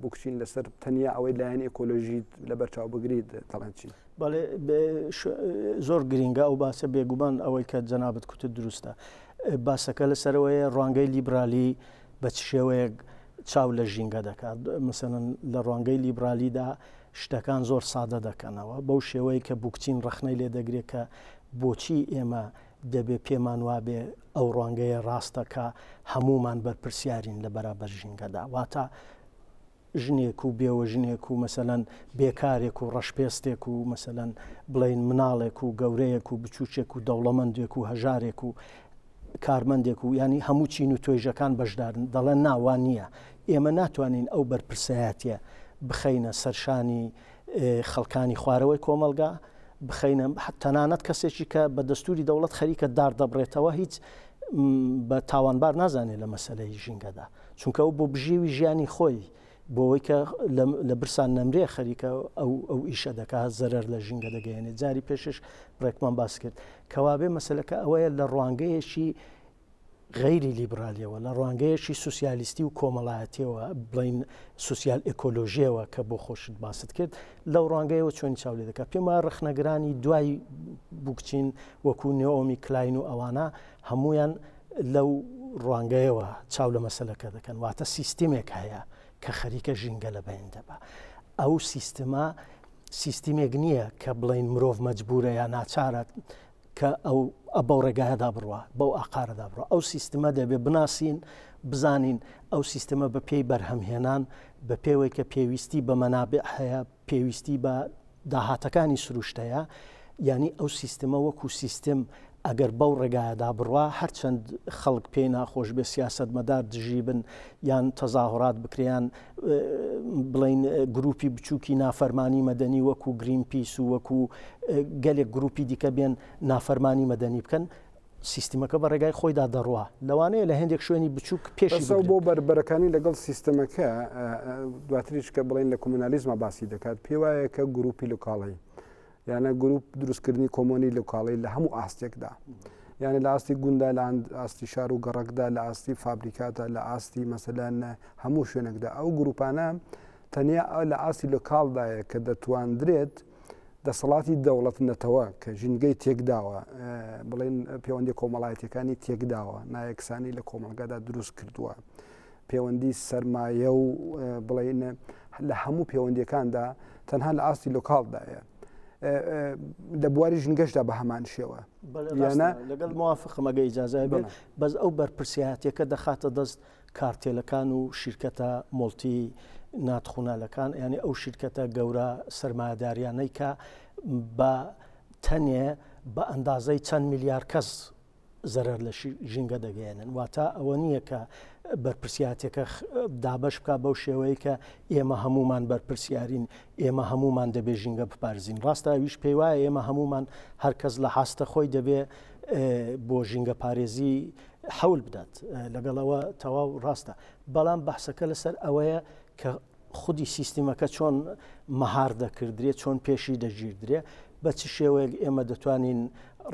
بوکچین لەسەر تەنیا ئەوەی لایەن ئێکۆلۆژیت لەبەر چاو بگریت دەڵێن چی؟ بەڵێ زۆر گرینگە ئەو باسە بێگومان ئەوەی کە جەنابت کوتت دروستە باسەکە لەسەرەوەیە ڕوانگەی لیبرالی بە چ شێوەیەک چاو لە ژینگە دەکات مەسەلەن لە ڕوانگەی لیبرالیدا شتەکان زۆر سادە دەکەنەوە بەو شێوەیە کە بوکچین ڕەخنەی لێ دەگرێت کە بۆچی ئێمە دەبێ پێمان وابێ ئەو ڕوانگەیە ڕاستە کە هەموومان بەرپرسیارین لە بەرابەر ژینگەدا واتە ژنێک و بێوەژنێک و مەسەلەن بێکارێک و ڕەشپێستێک و مەسەلەن بڵێین مناڵێک و گەورەیەک و بچووکێک و دەوڵەمەندێک و هەژارێک و کارمەندێک و ینی هەموو چین و توێژەکان بەشدارن دەڵێن ناوان نییە ئێمە ناتوانین ئەو بەرپرسایەتە بخەینە سەرشانی خەڵکانی خوارەوەی کۆمەڵگا بخەینە تەنانەت کەسێکی کە بە دەستوری دەوڵەت خەریکە دار دەبڕێتەوە هیچ بە تاوانبار نازانێت لە مەسلەی ژینگەدا چونکە ئەو بۆ بژێوی ژیانی خۆی بۆەوەی کە لە برسان نەمرێ خەریکە ئەو ئەو ئیشە دەکا زەرەر لە ژینگە دەگەیەنێت جاری پێشش ڕێکمان باس کرد کەوابێ مەسلەکە ئەوەیە لە ڕوانگەیەکی غەیری لیبرالیەوە لە ڕوانگەیەکی سوسیالیستی و کۆمەڵایەتیەوە بڵین سوسیال ئێکۆلۆژیەوە کە بۆ خۆشت باست کرد لەو ڕوانگەیەوە چۆن چاو لێ دەکات پێم وایە ڕەخنەگرانی دوای بوکچین وەکو نێئۆمی کلاین و ئەوانە هەمویان لەو ڕوانگەیەوە چاو لە مەسەلەکە دەکەن، واتە سیستمێک هەیە کە خەریکە ژینگە لە بەین دەبا. ئەو سیستمە سیستمێک نییە کە بڵێین مرۆڤ مەجبورە یا ناچارە کە ئەو بەو ڕێگایەدا بڕوا، بەو ئاقارەدا بڕوا. ئەو سیستمە دەبێ بناسین، بزانین ئەو سیستمە بە پێی بەرهەمهێنان، بە پێوەی کە پێویستی بە مەنابع هەیە، پێویستی بە داهاتەکانی سروشت هەیە، یانی ئەو سیستمە وەکو سیستم ئەگەر بەو ڕێگایەدا بڕوا هەرچەند خەڵک پێی ناخۆش بێ سیاسەتمەدار دژی بن یان تەزاهورات بکرێ یان بڵین گروپی بچووکی نافەرمانی مەدەنی وەکو گرین پیس و وەکو گەلێک گروپی دیکە بێن نافەرمانی مەدەنی بکەن سیستمەکە بە ڕێگای خۆیدا دەڕوا لەوانەیە لە هەندێک شوێنی بچووک پێشی بگرن. بۆ بەربەرەکانی لەگەڵ سیستمەکە دواتریش کە بڵێن لە کۆمۆنالیزما باسی دەکات پێوایە کە گروپی لوکاڵی یانە گروپ دروستکردنی کۆمۆنی لوکاڵی لە هەموو ئاستێکدا یانە لە ئاستی گوندا لە ئاستی شار و گەڕەکدا لە ئاستی فابریکاتە لە ئاستی مەسەلەن هەموو شوێنێکدا ئەو گروپانە تەنیا لە ئاستی لۆکاڵدایە کە دەتواندرێت. دەسەڵاتی دەوڵەت نەتەوە کە ژینگەی تێکداوە، بڵێن پەیوەندی کۆمەڵایەتیەکانی تێکداوە، نایەکسانی لە کۆمەڵگادا دروست کردووە، پەیوەندی سەرمایە و بڵێن لە هەموو پەیوەندیەکاندا تەنها لە ئاستی لۆکاڵدایە. لە بواری ژینگەشدا بە هەمان شێوە. یانە لەگەڵ موافقم ئەگە ئیجازای بێت، بەس ئەو بەرپرسیارەتیەکە دەخاتە دەست کارتێلەکان و شیرکەتە مۆڵتی ناتخونالەکان یانی ئەو شیرکەتە گەورە سەرمایەداریانەی کە بە تەنێ بە ئەندازەی چەند میلیار کەس زەرەر لە ژینگە دەگەیەنن واتە ئەوە نییە کە بەرپرسیاتەکە دابش بک بەو شێوەیە کە ئێمە هەمومان بەرپرسیارین ئێمە هەمومان دەبێ ژینگە بپارزین ڕاستە ئەویش پێی وایە ئێمە هەمومان هەرکەس لە حاستە خۆی دەبێ بۆ ژینگە پارێزی حەول بدات لەگەڵ ئەوە تەواو ڕاستە بەڵام بەحسەکە لەسەر ئەوەیە کە خودی سیستمەکە چۆن مەهار دەکردرێت چۆن پێشی دەگیردرێ بە چ شێوەیەک ئێمە دەتوانین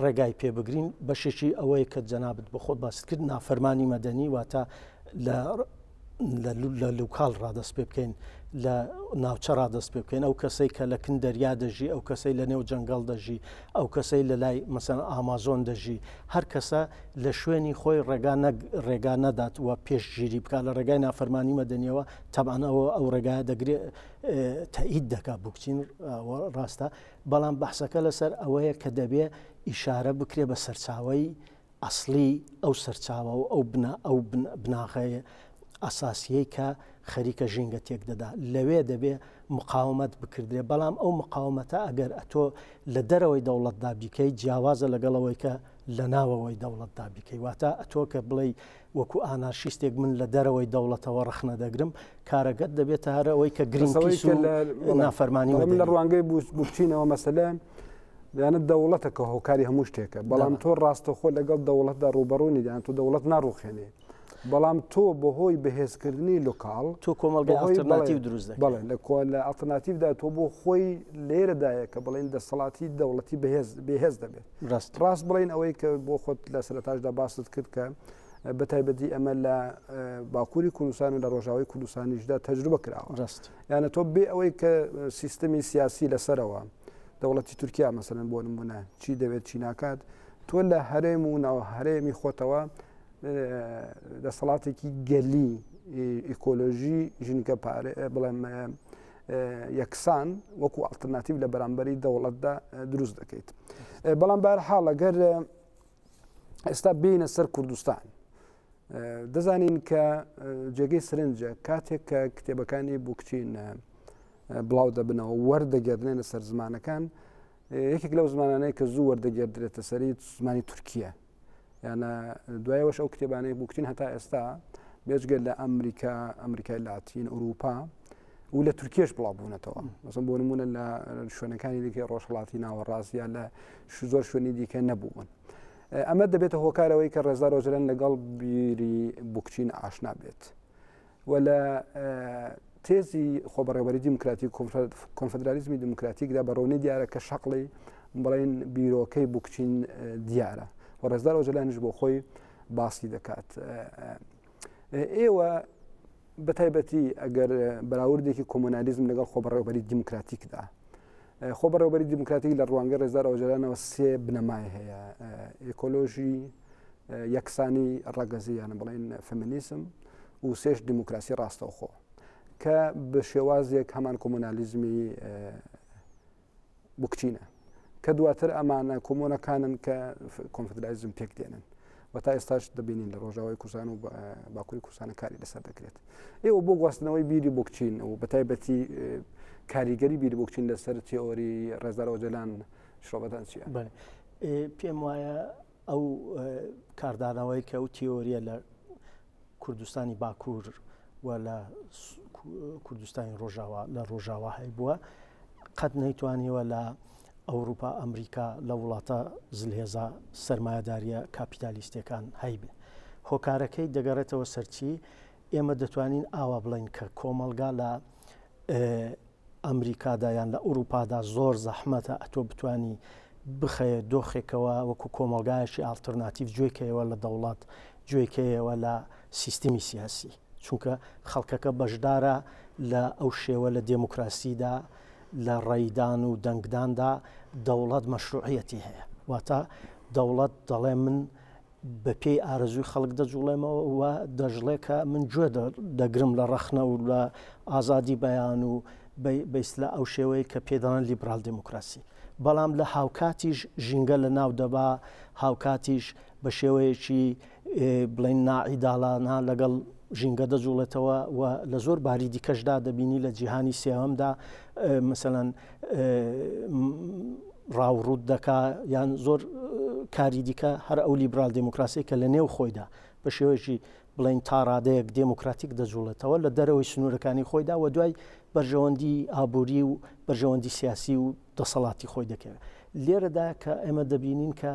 ڕێگای پێبگرین بەشێکی ئەوەیە کە جەنابت بە خۆت باست کرد نافەرمانی مەدەنی واتە لە لە لوکاڵ ڕادەست پێ بکەین لە ناوچە ڕادەست پێ بکەین ئەو کەسەی کە لە کن دەریا دەژی ئەو کەسەی لە نێو جەنگەڵ دەژی ئەو کەسەی لە لای مەسەن ئامازۆن دەژی هەر کەسە لە شوێنی خۆی ڕێگا نەگ ڕێگا نەدات و پێشگیری بکات لە ڕێگای نافەرمانی مەدەنیەوە تەبعەن ئەوە ئەو ڕێگایە دەگرێ تەئید دەکات بوکچین ڕاستە بەڵام بەحسەکە لەسەر ئەوەیە کە دەبێ ئیشارە بکرێ بە سەرچاوەی ئەسڵی ئەو سەرچاوە و ئەو بنا ئەو بناغەیە ئەساسیەی کە خەریکە ژینگە تێک دەدا لەوێ دەبێ مقاومەت بکردرێ بەڵام ئەو مقاومەتە ئەگەر ئەتۆ لە دەرەوەی دەوڵەتدا بیکەی جیاوازە لەگەڵ ئەوەی کە لە ناوەوەی دەوڵەتدا بیکەی واتە ئەتۆ کە بڵێی وەکو ئانارشیستێک من لە دەرەوەی دەوڵەتەوە ڕەخنە دەگرم کارەکەت دەبێتە هەر ئەوەی کە گرینپیس و نافەرمانی من لە ڕوانگەی بوکچینەوە مەسەلە یانە دەوڵەتە کە هۆکاری هەموو شتێکە بەڵام تۆ ڕاستەخۆ لەگەڵ دەوڵەتدا ڕوبەڕوونی یان تۆ دەوڵەت ناڕوخێنێ بەڵام تۆ بەهۆی بەهێزکردنی لۆکاڵ تۆ کۆمەڵگەی ئەڵتەرناتیڤ دروست دەکەی. بەڵێ لە کۆ لە ئەڵتەرناتیڤدا تۆ بۆ خۆی لێرەدایە کە بڵێن دەسەڵاتی دەوڵەتی بەهێز بێهێز دەبێت. ڕاست. ڕاست بڵێن ئەوەی کە بۆ خۆت لە سەرەتاشدا باست کرد کە بە تایبەتی ئەمە لە باکووری کوردستان و لە ڕۆژاوای کوردستانیشدا تەجروبە کراوە. ڕاست. یانە تۆ بێ ئەوەی کە سیستمی سیاسی لەسەرەوە دەوڵەتی تورکیا مەسەلەن بۆ نمونە چی دەوێت چی ناکات تۆ لە هەرێم و ناو هەرێمی خۆتەوە دەسەڵاتێکی گەلی ئیکۆلۆژی ژینگە بڵێم یەکسان وەکو ئەڵتەرناتیو لە بەرامبەری دەوڵەتدا دروست دەکەیت بەڵام بار حاڵ ئەگەر ئێستا بینە سەر کوردستان دەزانین کە جێگەی سرنجە کاتێک کە کتێبەکانی بوکچین بڵاو دەبنەوە وەردەگەردنێنە سەر زمانەکان یەکێک لەو زمانانەی کە زوو وەردەگێردرێتە سەری زمانی تورکیە یانە دوایەوەش ئەو کتێبانەی بوکچین هەتا ئێستا بێجگە لە ئەمریکا ئەمریکای لاتین ئەوروپا و لە تورکیش بڵاو بوونەتەوە مەسەن بۆ نمونە لە شوێنەکانی دیکەی ڕۆژهڵاتی ناوەڕاست یا لە زۆر شوێنی دیکە نەبوون ئەمە دەبێتە هۆکارەوەی کە ڕێزدار ئۆجەلان لەگەڵ بیری بوکچین ئاشنا بێت و لە تێزی خۆبەڕێوەبەری دیموکراتیک کۆنفدرالیزمی دیموکراتیکدا بە ڕوونی دیارە کە شەقڵی بڵین بیرۆکەی بوکچین دیارە و ڕێزدار ئۆجەلانیش بۆ خۆی باسی دەکات ئێوە بە تایبەتی ئەگەر بەراوردێکی کۆمۆنالیزم لەگەڵ خۆبەڕێوەبەری دیموکراتیکدا خۆبەڕێوەبەری دیموکراتیک لە ڕوانگەی ڕێزدار ئۆجەلانەوە سێ بنەمای هەیە ئێکۆلۆژی یەکسانی ڕەگەزی یانە بڵێن فەمینیسم و سێش دیموکراسی ڕاستەوخۆ کە بە شێوازێک هەمان کۆمۆنالیزمی بوکچینە کە دواتر ئەمانە کۆمۆنەکانن کە کۆنفدرالیزم پێک دێنن و تا ئێستاش دەبینین لە ڕۆژاوای کوردستان و باکووری کوردستان کاری لەسەر دەکرێت ئێوە بۆ گواستنەوەی بیری بوکچین و بە تایبەتی کاریگەری بیری بوکچین لەسەر تێئۆری ڕێزدار ئۆجەلان شرۆڤەتان چییە؟ پێم وایە ئەو کاردانەوەی کە ئەو تیۆریە لە کوردستانی باکوور و لە کوردستانی ڕۆژاوا لە ڕۆژاوا هەیبووە قەت نەیتوانیوە لە ئەوروپا ئەمریکا لە وڵاتە زلهێزە سەرمایەداریە کاپیتالیستەکان هەیبێ هۆکارەکەی دەگەڕێتەوە سەرچی ئێمە دەتوانین ئاوا بڵین کە کۆمەڵگا لە ئەمریکادا یان لە ئوروپادا زۆر زەحمەتە ئەتۆ بتانی بخەیە دۆخێکەوە وەکو کۆمەڵگایەکی ئاڵترناتیڤ جوێی کەیەوە لە دەوڵەت، جوێی کەیەوە لە سیستمی سیاسی. چونکە خەڵکەکە بەشدارە لە ئەو شێوە لە دێموکراسیدا. لە ڕێدان و دەنگداندا دەوڵەت مەشروعیەتی هەیە واتە دەوڵەت دەڵێ من بە پێی ئارەزووی خەڵک دەجوڵێمەوە و دەژڵێ کە من گوێ دەگرم لە ڕەخنە و لە ئازادی بەیان و بەیسلا ئەو شێوەیە کە پێدەڵێن لیبرال دێموکراسی بەڵام لە هاوکاتیش ژینگە لە ناو دەبا هاوکاتیش بە شێوەیەکی بڵێن ناعیداڵانە لەگەڵ ژینگە دەجوڵێتەوە و لە زۆر باری دیکەشدا دەبینی لە جیهانی سێهەمدا مەسەلەن ڕاوڕوت دەکا یان زۆر کاری دیکە هەر ئەو لیبرال دێموکراسی کە لە نێو خۆیدا بە شێوەیەکی بڵین تا ڕادەیەک دێموکراتیک دەجوڵێتەوە لە دەرەوەی سنوورەکانی خۆیدا و دوای بەرژەوەندی ئابووری و بەرژەوەندی سیاسی و دەسەڵاتی خۆی دەکەوێت لێرەدا کە ئێمە دەبینین کە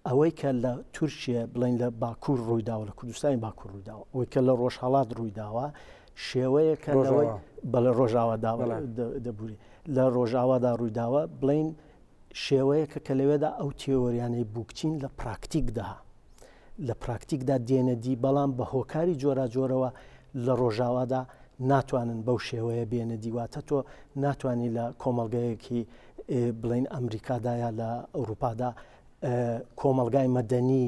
ئەوەی کە لە تورکیە بڵین لە باکوور ڕوویداوە لە کوردستانی باکوور ڕوویداوە ئەوەی کە لە ڕۆژهەڵات ڕوویداوە شێوەیەکە لەوەی بەڵێ ڕۆژاوا دەبوری لە ڕۆژاوادا ڕوویداوە بڵین شێوەیەکە کە لەوێدا ئەو تێۆریانەی بوکچین لە پراکتیکدا لە پراکتیکدا دێنە دی بەڵام بە هۆکاری جۆراجۆرەوە لە ڕۆژاوادا ناتوانن بەو شێوەیە بێنە دیواتە تۆ ناتوانانی لە کۆمەڵگەیەکی بڵین ئەمریکادا یا لە ئەوروپادا کۆمەڵگای مەدەنی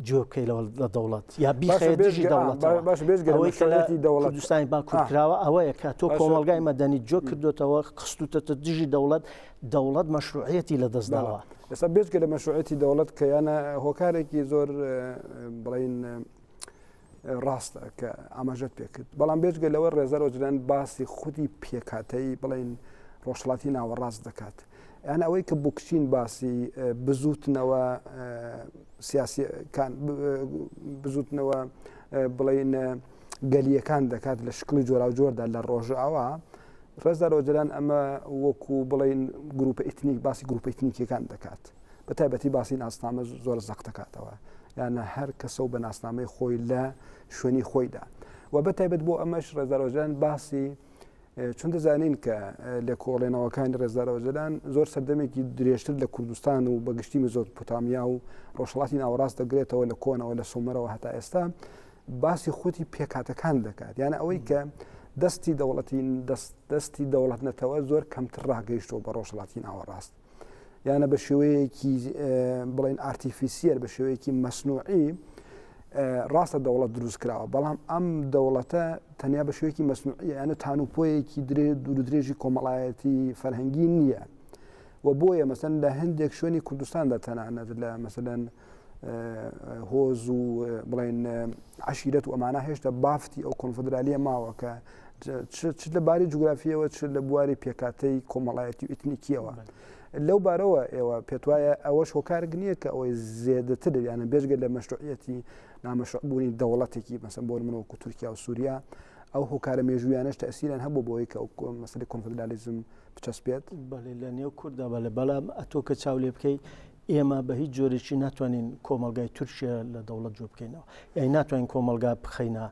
جوێ بکەی لە دەوڵەت یا بیخەیە دژی دەوڵەت باش بێژگە ئەوەی کە لە کوردستانی باکوور کراوە ئەوەیە کە تۆ کۆمەڵگای مەدەنی جۆ کردوتەوە خستوتەتە دژی دەوڵەت دەوڵەت مەشروعیەتی لە دەست داوە ئێستا بێجگە لە مەشروعیەتی دەوڵەت کە یانە هۆکارێکی زۆر بڵین ڕاستە کە ئاماژەت پێکرد بەڵام بێجگە لەوە ڕێزەر ئۆجلان باسی خودی پێکهاتەی بڵێن ڕۆژهەڵاتی ناوەڕاست دەکات یان ئەوەی کە بوکچین باسی بزوتنەوە سیاسیەکان بزوتنەوە بڵین گەلیەکان دەکات لە شکڵی جۆراوجۆردا لە ڕۆژئاوا ڕێزدار ئۆجلان ئەمە وەکو بڵین گروپە ئیتنیک باسی گروپە ئیتنیکیەکان دەکات بە تایبەتی باسی ناسنامە زۆر زەق دەکاتەوە یانە هەر کەسە و بە ناسنامەی خۆی لە شوێنی خۆیدا و بە تایبەت بۆ ئەمەش ڕێزدار ئۆجالان باسی چون دەزانین کە لێکۆڵێنەوەکانی ڕێزدار ئۆجالان زۆر سەردەمێکی درێژتر لە کوردستان و بە گشتی مزۆپۆتامیا و ڕۆژهەڵاتی ناوەڕاست دەگرێتەوە لە کۆنەوە لە سۆمەرەوە هەتا ئێستا باسی خودی پێکهاتەکان دەکات یانە ئەوەی کە دەستی دەوڵەتی دەستی دەوڵەت نەتەوە زۆر کەمتر ڕاگەیشتەوە بە ڕۆژهەڵاتی ناوەڕاست یانە بە شێوەیەکی بڵێن artificial بە شێوەیەکی مەسنوعی ڕاستە دەوڵەت دروست کراوە بەڵام ئەم دەوڵەتە تەنیا بە شێوەیەکی مەسنوعی یانە تانوپۆیەکی درێ دوور درێژی کۆمەڵایەتی فەرهەنگی نییە و بۆیە مەسەن لە هەندێک شوێنی کوردستاندا تەنانەت لە مەسەلەن هۆز و بڵێن عشیرەت و ئەمانە هێشتا بافتی ئەو کۆنفدرالیە ماوە کە چ لە باری جوگرافیەوە چ لە بواری پێکاتەی کۆمەڵایەتی و ئیتنیکیەوە لەو بارەوە ئێوە پێتوایە ئەوەش هۆکارێک نییە کە ئەوەی زێدەتر یانە بێژگە لە مەشروعیەتی نامەشروعبوونی دەوڵەتێکی مەسەن بۆ من وەکو تورکیا و سووریا ئەو هۆکارە مێژوویانەش تەسیران هەبوو بۆی کە ئەو مەسەلەی کۆنفدرالیزم بچەسپێت بەڵێ لە نێو کورددا بەڵێ بەڵام ئەتۆ کە چاو لێ بکەی ئێمە بە هیچ جۆرێکی ناتوانین کۆمەڵگای تورکیا لە دەوڵەت جۆ بکەینەوە یانی ناتوانین کۆمەڵگا بخەینە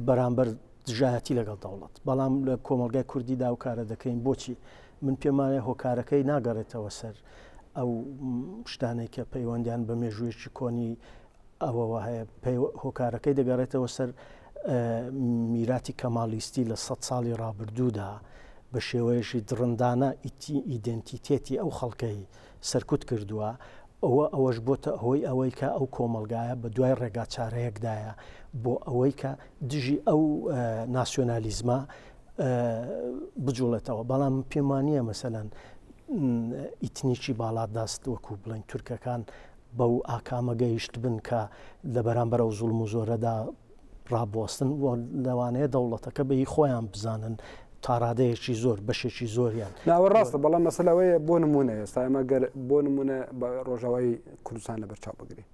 بەرامبەر دژایەتی لەگەڵ دەوڵەت بەڵام لە کۆمەڵگای کوردیدا و کارە دەکەین بۆچی من پێمانە هۆکارەکەی ناگەڕێتەوە سەر ئەو شتانەی کە پەیوەندیان بە مێژوویەکی کۆنی ئەوەوە هەیە هۆکارەکەی دەگەڕێتەوە سەر میراتی کەمالیستی لە سە ساڵی ڕابردوودا بە شێوەیەکی دڕندانە ئیدێنتیتێتی ئەو خەڵکەی سەرکوت کردووە، ئەوە ئەوەش بۆتە هۆی ئەوەی کە ئەو کۆمەڵگایە بە دوای ڕێگاچارەیەکدایە بۆ ئەوەی کە دژی ئەو ناسیۆنالیزمە بجوڵێتەوە، بەڵام پێم وانییە مەسەلەن ئیتنیکی باڵادەست وەکو بڵێن تورکەکان بەو ئاکامە گەیشتبن کە لە بەرامبەر ئەو زوڵم و زۆرەدا ڕابوەستن و لەوانەیە دەوڵەتەکە بە هی خۆیان بزانن تاڕادەیەکی زۆر بەشێکی زۆریان. نا ئەوە ڕاستە بەڵام مەسەلە ئەوەیە بۆ نمونە ئێستا ئێمە گەر بۆ نمونە بە ڕۆژاوای کوردستان لەبەر چاو بگرین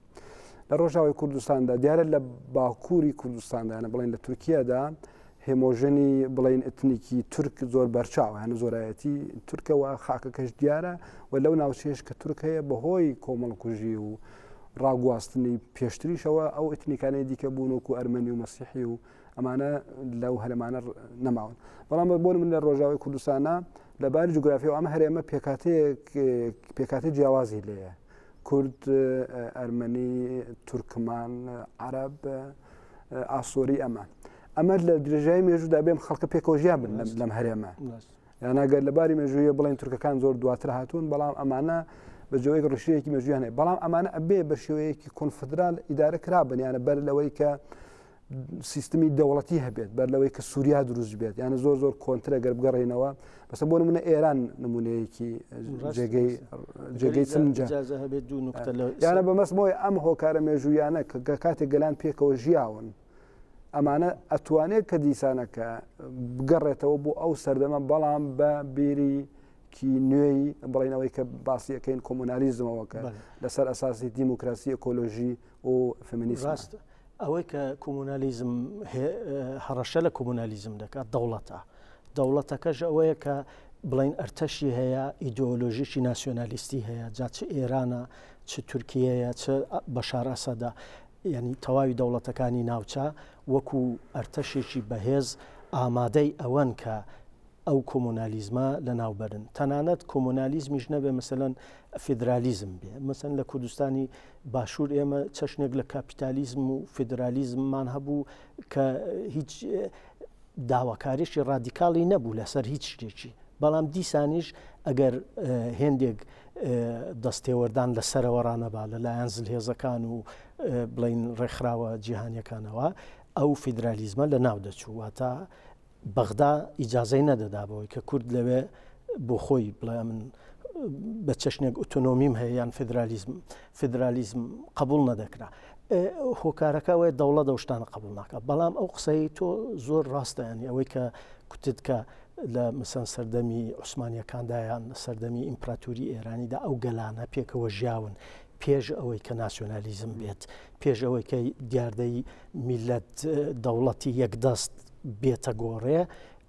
لە ڕۆژاوای کوردستاندا دیارە لە باکووری کوردستاندا یانە بڵێن لە تورکیادا هێمۆژەنی بڵین ئەتنیکی تورک زۆر بەرچاوە هەنە زۆرایەتی تورکەوە خاکەکەش دیارە و لەو ناوچەیەش کە تورک هەیە بەهۆی کۆمەڵکوژی و ڕاگواستنی پێشتریشەوە ئەو ئیتنیکانەی دیکە بوون وەکو ئەرمەنی و مەسیحی و ئەمانە لەو هەرێمانە نەماون بەڵام بۆ من لە ڕۆژاوی کوردستانە لە باری جوگرافی و ئەم هەرێمە پێکاتەیەک پێکاتی جیاوازی لێیە کورد ئەرمەنی تورکمان عرب ئاسۆری ئەمە. ئەمە لە درێژایی مێژوودا بێم خەڵکە پێکەوە ژیان بن لەم هەرێمە. یان ئەگەر لە باری مێژوویە بڵێن تورکەکان زۆر دواتر هاتوون بەڵام ئەمانە بە جۆیەک ڕشەیەکی مێژویان هەیە بەڵام ئەمانە ئەبێ بە شێوەیەکی کۆنفدرال ئیدارە کرابن یانە بەر لەوەی کە سیستمی دەوڵەتی هەبێت بەر لەوەی کە سووریا دروست بێت یانە زۆر زۆر کۆنترە گەر بگەڕێنەوە بەسە بۆ نمونە ئێران نمونەیەکی جێگەی جێگەی سنجە یانە بەمەسمەوەی ئەم هۆکارە مێژوویانە کە کاتێک گەلان پێکەوە ژیاون ئەمانە ئەتوانێت کە دیسانەکە بگەڕێتەوە بۆ ئەو سەردەمە بەڵام بە بیری کی نوێی بڵینەوەی کە باسیەکەین کۆمۆنالیزمەوە کە لەسەر ئەساسی دیموکراسی ئەکۆلۆژی و فمینیسم ڕاستە ئەوەی کە کۆمۆنالیزم هەڕەشە لە کۆمۆنالیزم دەکات دەوڵەتە دەوڵەتەکەش ئەوەیە کە بڵین ئەرتەشی هەیە ئیدۆلۆژیی ناسیۆنالیستی هەیە جا چ ئێرانە چ تورکیەیە چ بەشار ئەسەدە یانی تەواوی دەوڵەتەکانی ناوچە وەکو ئەرتەشێکی بەهێز ئامادەی ئەوەن کە ئەو کۆمۆنالیزمە لەناو بەرن. تەنانەت کۆمۆنالیزمیش نەبێ مەسەلەن فیدرالیزم بێ. مەسەلەن لە کوردستانی باشوور ئێمە چەشنێک لە کاپیتالیزم و فیدرالیزممان هەبوو کە هیچ داواکاریی ڕادیکاڵی نەبوو لەسەر هیچ شتێکی. بەڵام دیسانیش ئەگەر هێندێک دەستێوەردان لە سەرەوە ڕانەبا لە لایەن زلهێزەکان و بڵین ڕێکخراوە جیهانیەکانەوە ئەو فیدرالیزمە لە ناو دەچوو واتە بەغدا ئیجازەی نەدەدا بەوەی کە کورد لەوێ بۆ خۆی بڵێ من بە چەشنێک ئۆتۆنۆمیم هەیە یان فیدرالیزم فیدرالیزم قبول نەدەکرا هۆکارەکە ئەوەیە دەوڵەت ئەو شتانە قبول ناکە بەڵام ئەو قسەی تۆ زۆر ڕاستە ینی ئەوەی کە کوتت کە لە مەسەن سەردەمی عوسمانیەکاندا یان سەردەمی ئیمپراتوری ئێرانیدا ئەو گەلانە پێکەوە ژیاون پێش ئەوەی کە ناسیۆنالیزم بێت پێش ئەوەی کە دیاردەی میلەت دەوڵەتی یەکدەست بێتە گۆڕێ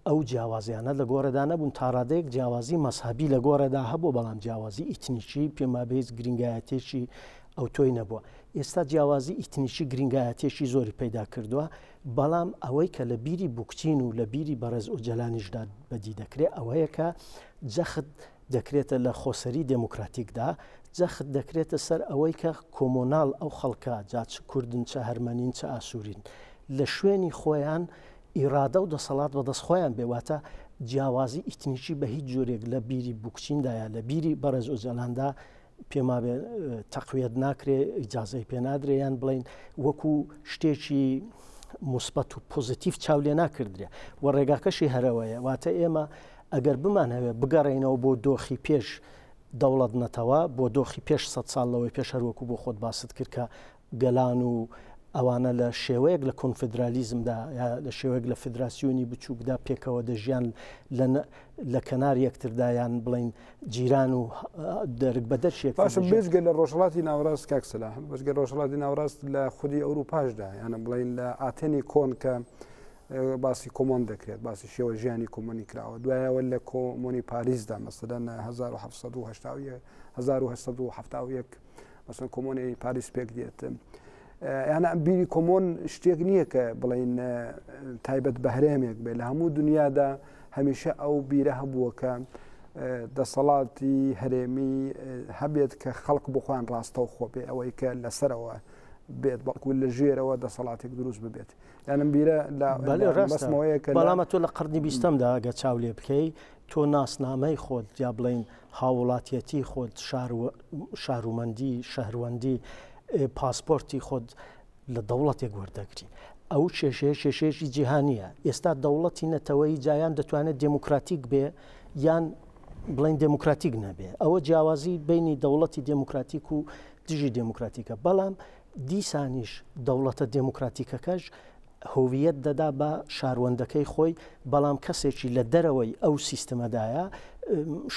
ئەو جیاوازیانە لە گۆڕێدا نەبوون تاڕادەیەک جیاوازی مەزهەبی لە گۆڕێدا هەبوو بەڵام جیاوازی ئیتنیکی پێم وابێ هیچ گرنگایەتێکی ئەوتۆی نەبووە ئێستا جیاوازی ئیتنیکی گرنگایەتێکی زۆری پەیدا کردووە بەڵام ئەوەی کە لە بیری بوکچین و لە بیری بەڕێز ئۆجەلانیشدا بەدی دەکرێت ئەوەیە کە جەخت دەکرێتە لە خۆسەری دێموکراتیکدا جەخت دەکرێتە سەر ئەوەی کە کۆمۆناڵ ئەو خەڵکە جا چ کوردن چ هەرمەنین چ ئاسوورین لە شوێنی خۆیان ئیرادە و دەسەڵات بەدەست خۆیان بێ واتە جیاوازی ئیتنیکی بە هیچ جۆرێک لە بیری بوکچیندا یا لە بیری بەڕێز ئۆجالاندا پێم وابێ تەقویەت ناکرێ ئیجازەی پێ نادرێ یان بڵین وەکو شتێکی مثبەت و پۆزیتیف چاو لێ ناکردرێ و ڕێگاکەشی هەرەوەیە واتە ئێمە ئەگەر بمانهەوێ بگەڕێینەوە بۆ دۆخی پێش دەوڵەت نەتەوە بۆ دۆخی پێش سە ساڵ لەوەی پێش هەروەکو بۆ خۆت باست کرد کە گەلان و ئەوانە لە شێوەیەک لە کۆنفدرالیزمدا یا لە شێوەیەک لە فدراسیۆنی بچووکدا پێکەوە دەژیان لە کەنار یەکتردا یان بڵین جیران و دەرک بە دەرشێک باشە بێجگە لە ڕۆژهەڵاتی ناوەڕاست کاک سەلاح بەجگە ڕۆژهەڵاتی ناوەڕاست لە خودی ئەوروپاشدا یانە بڵین لە ئاتێنی کۆن کە باسی کۆمۆن دەکرێت باسی شێوە ژیانی کۆمۆنی کراوە دوایەوە لە کۆمۆنی پاریسدا مەسەلەن 1970 1871 مەسەن کۆمۆنی پاریس پێک دێت یانە ئەم بیری کۆمۆن شتێک نییە کە بڵین تایبەت بە هەرێمێک بێ لە هەموو دنیادا هەمیشە ئەو بیرە هەبووە کە دەسەڵاتی هەرێمی هەبێت کە خەڵک بۆ خۆیان ڕاستەو خۆ بێ ئەوەی کە لەسەرەوە بێت بەڵکو لە ژێرەوە دەسەڵاتێک دروست ببێت یانم بیرە لە بەسمەوەیە کە بەڵامە تۆ لە قڕنی بیستەمدا ئەگە چاو لێ بکەی تۆ ناسنامەی خۆت یا بڵین هاووڵاتیەتی خۆت، شارومەندی، شەهروەندی، پاسپۆرتی خۆت لە دەوڵەتێک وەردەگری. ئەو کێشەیە کێشەیەکی جیهانییە. ئێستا دەوڵەتی نەتەوەیی جا یان دەتوانێت دێموکراتیک بێ یان بڵێن دێموکراتیک نەبێ. ئەوە جیاوازی بینی دەوڵەتی دێموکراتیک و دژی دێموکراتیکە. بەڵام دیسانیش دەوڵەتە دێموکراتیکەکەش هۆویەت دەدا بە شاروەندەکەی خۆی، بەڵام کەسێکی لە دەرەوەی ئەو سیستمەدایە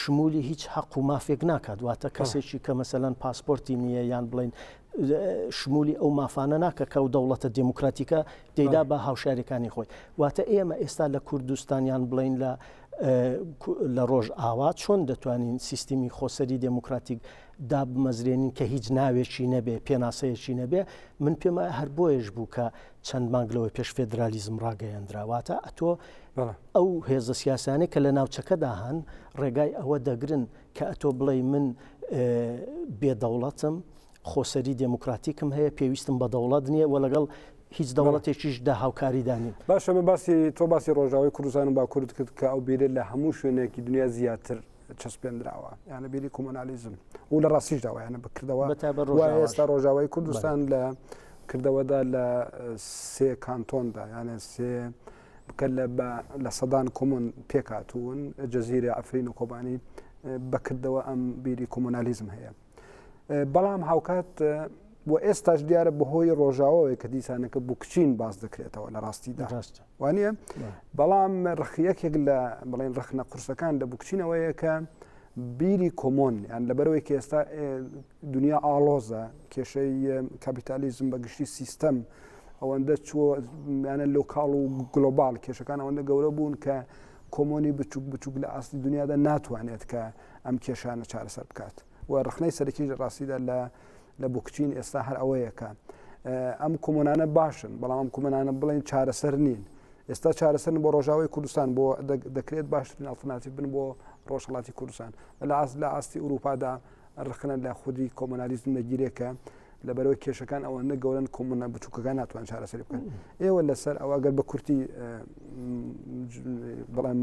شمولی هیچ حەق و مافێک ناکات، واتە کەسێکی کە مەسەلەن پاسپۆرتی نییە یان بڵێین شمولی ئەو مافانە ناکە کە ئەو دەوڵەتە دێموکراتیکە دەیدا بە هاوشارەکانی خۆی. واتە ئێمە ئێستا لە کوردستان یان بڵێین لە لە ڕۆژئاوا چۆن دەتوانین سیستمی خۆسەری دێموکراتیک دابمەزرێنین کە هیچ ناوێکی نەبێ، پێناسەیەکی نەبێ، من پێم وایە هەر بۆیەش بوو کە چەند مانگ لەوەی پێش فێدرالیزم ڕاگەیەندرا. واتە ئەتۆ ئەو هێزە سیاسیانەی کە لە ناوچەکەدا هەن ڕێگای ئەوە دەگرن کە ئەتۆ بڵێی من بێ دەوڵەتم، خۆسەری دێموکراتیکم هەیە، پێویستم بە دەوڵەت نییە و لەگەڵ هیچ دەوڵەتێکیش دا هاوکاریدا نین. باشە من باسی تۆ باسی ڕۆژاوای کوردستان و باکوورت کرد کە ئەو بیرە لە هەموو شوێنێکی دنیا زیاتر چەسپێنراوە یانە بیری کۆمۆنالیزم و لە ڕاستیشدا وایانە بکردەوە ئێستا ڕۆژاوای کوردستان لە کردەوەدا لە سێ کانتۆندا یانە سێ بکە لە لە سەدان کۆمۆن پێکاتون جەزیرە ئەفرین و کۆبانی بەکردەوە ئەم بیری کۆمۆنالیزم هەیە. بەڵام هاوکات و ئێستاش دیارە بەهۆی ڕۆژاوەوەی کە دیسانەکە بوکچین باس دەکرێتەوە لە ڕاستیدا وانە بەڵام ڕخیەکێک لە بڵێن ڕخنە قورسەکان لە بوکچینەوەیە کە بیری کۆمۆن یان لەبەرەوەی کە ئێستا دنیا ئاڵۆزە کێشەی کاپیتالیزم بە گشتی سیستەم ئەوەندە چوە یانە local و global کێشەکان ئەوەندە گەورە بوون کە کۆمۆنی بچوک بچوک لە ئاستی دنیادا ناتوانێت کە ئەم کێشانە چارەسەر بکات. و ڕەخنەی سەرەکیش لە ڕاستیدا لە لە بوکچین ئێستا هەر ئەوەیە کە ئەم کۆمۆنانە باشن بەڵام ئەم کۆمۆنانە بڵێن چارەسەر نین ئێستا چارەسەرن بۆ ڕۆژاوای کوردستان بۆ دەکرێت باشترین ئەڵتەرناتیڤ بن بۆ ڕۆژهەڵاتی کوردستان لە ئاست لە ئاستی ئەوروپادا ڕخنە لە خودی کۆمۆنالیزم دەگیرێت کە لەبەرەوەی کێشەکان ئەوەندە گەورەن کۆمۆنە بچووکەکان ناتوان چارەسەری بکەن ئێوە لەسەر ئەوە گەر بە کورتی بڵێم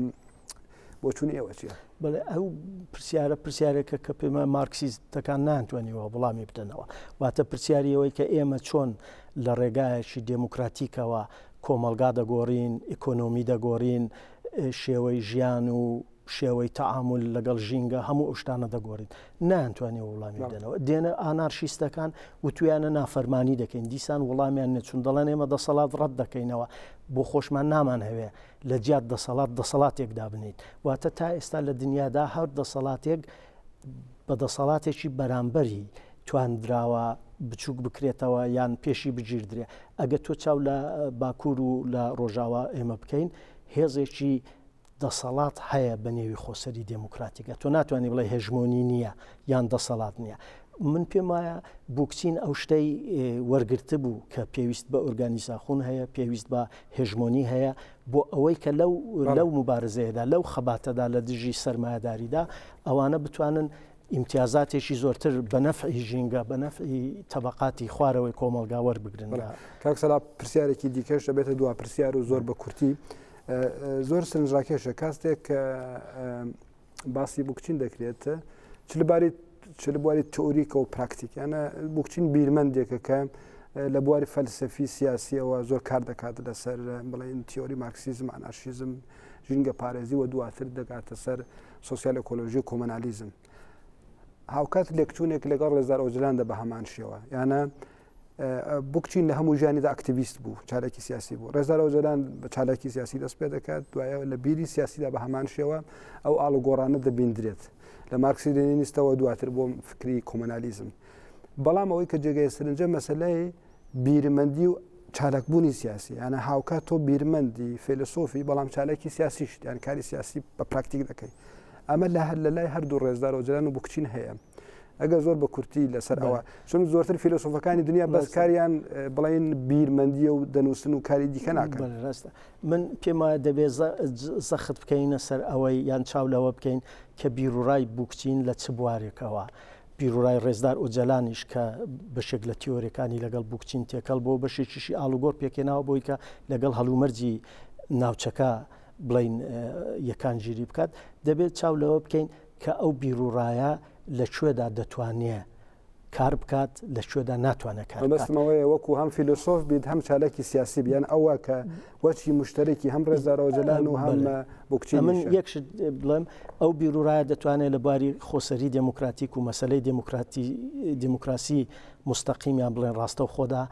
بۆچوونی ئێوە چییە؟ بەڵێ ئەو پرسیارە پرسیارێکە کە پێمە مارکسیستەکان نانتوانیەوە وەڵامی بدەنەوە واتە پرسیاری ئەوەی کە ئێمە چۆن لە ڕێگایەکی دێموکراتیکەوە کۆمەڵگا دەگۆڕین ئیکۆنۆمی دەگۆڕین شێوەی ژیان و شێوەی تەعامول لەگەڵ ژینگە هەموو ئەو شتانە دەگۆڕین نانتوانێ وڵامی بدەنەوە دێنە ئانارشیستەکان وتویانە نافەرمانی دەکەین دیسان وڵامیان نەچون دەڵێن ئێمە دەسەڵات ڕەت دەکەینەوە بۆ خۆشمان نامان هەوێ لە جیات دەسەڵات دەسەڵاتێک دابنێیت واتە تا ئێستا لە دنیادا هەر دەسەڵاتێک بە دەسەڵاتێکی بەرامبەری تواندراوە بچووک بکرێتەوە یان پێشی بگیردرێ ئەگە تۆ چاو لە باکوور و لە ڕۆژاوا ئێمە بکەین هێزێکی دەسەڵات هەیە بە نێوی خۆسەری دێموکراتیکە تۆ ناتوانانی بڵێ هێژمۆنی نییە یان دەسەڵات نییە من پێم وایە بوکچین ئەو شتەی وەرگرتبوو کە پێویست بە ئۆرگانیزاخون هەیە، پێویست بە هێژمۆنی هەیە بۆ ئەوەی کە لەو لەو موبارزەیەدا، لەو خەباتەدا لە دژی سەرمایەداریدا ئەوانە بتوانن ئیمتیازاتێکی زۆرتر بە نەفعی ژینگە، بە نەفعی تەبەقاتی خوارەوەی کۆمەڵگا وەربگرن. کاک سەلا پرسیارێکی دیکەش دەبێتە دوا پرسیار و زۆر بە کورتی زۆر سەرنجڕاکێشە کاستێک باسی بوکچین دەکرێت چ لەباری چ لە بواری تئوریکە و پراکتیک یانە بوکچین بیرمەندێکە کە لە بواری فەلسەفی سیاسیەوە زۆر کار دەکات لەسەر بڵێن تیۆری مارکسیزم ئانارشیزم ژینگە پارێزی و دواتر دەگاتە سەر سۆسیال ئۆکۆلۆژی و کۆمەنالیزم هاوکات لێکچوونێک لەگەڵ ڕێزدار ئۆجلاندا بە هەمان شێوە یانە بوکچین لە هەموو ژیانیدا ئەکتیڤیست بوو، چالاکی سیاسی بوو. ڕێزدار ئۆجەلان بە چالاکی سیاسی دەست پێ دەکات، دوایە لە بیری سیاسیدا بە هەمان شێوە ئەو ئاڵوگۆڕانە دەبیندرێت. لە مارکسی لێنینیستەوە دواتر بۆ فکری کۆمۆنالیزم. بەڵام ئەوەی کە جێگای سەرنجە مەسەلەی بیرمەندی و چالاکبوونی سیاسی یانە هاوکات تۆ بیرمەندی فەیلەسۆفی بەڵام چالاکی سیاسیشت یان کاری سیاسی بە پراکتیک دەکەی ئەمە لە هەر لە لای هەردوو ڕێزدار ئۆجەلان و بوکچین هەیە. ئەگەر زۆر بە کورتی لەسەر ئەوە چون زۆرتر فیلۆسۆفەکانی دنیا بەس کاریان بڵین بیرمەندیە و دەنووسن و کاری دیکە ناکەن ڕاستە من پێم وایە دەبێت زەخت بکەینە سەر ئەوەی یان چاو لەوە بکەین کە بیرروڕای بوکچین لە چ بوارێکەوە بیرروڕای ڕێزدار ئۆجەلانیش کە بەشێک لە تیۆرەکانی لەگەڵ بوکچین تێکەڵ بۆ بەشێکیشی ئاڵوگۆڕ پێکێناوە بۆی کە لەگەڵ هەلومەرجی ناوچەکە بڵین یەکانگیری بکات دەبێت چاو لەوە بکەین کە ئەو بیروڕایە لە کوێدا دەتوانێ کار بکات لە کوێدا ناتوانێت کار بکات. مەبەستم ئەوەیە وەکو هەم فیلۆسۆف بیت هەم چالاکی سیاسی بی یان ئەوە کە وەچی مشتەرەکی هەم ڕێزدار ئۆجەلان و هەم بوکچینیشە. من یەک شت بڵێم ئەو بیروڕایە دەتوانێت لە بواری خۆسەری دێموکراتیک و مەسەلەی دێموکراتی دێموکراسی موستەقیم یان بڵێن ڕاستەوخۆدا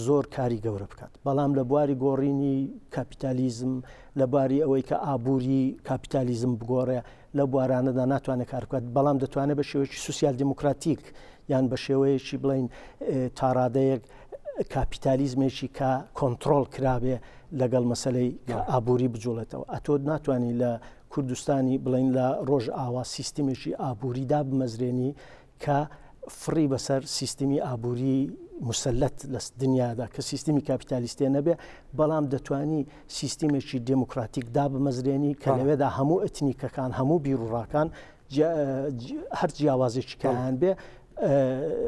زۆر کاری گەورە بکات بەڵام لە بواری گۆڕینی کاپیتالیزم لە بواری ئەوەی کە ئابووری کاپیتالیزم بگۆڕێ لەو بوارانەدا ناتوانێت کار بکات، بەڵام دەتوانێت بە شێوەیەکی سوسیال دیموکراتیک یان بە شێوەیەکی بڵین تاڕادەیەک کاپیتالیزمێکی کە کۆنتترۆل کرابێ لەگەڵ مەسلەی ئابووری بجوڵێتەوە. ئەتۆ ناتوانانی لە کوردستانی بڵین لە ڕۆژ ئاوا سیستمێکی ئابووری دابمەزرێنی کە فڕی بەسەر سیستمی ئابووری مسلط لە دنیادا کە سیستمی کاپیتالیستێ نەبێ بەڵام دەتوانی سیستمێکی دێموکراتیک دابمەزرێنی کە لەوێدا هەموو ئەتنیکەکان هەموو بیروڕاکان هەر جیاوازێکی کایان بێ.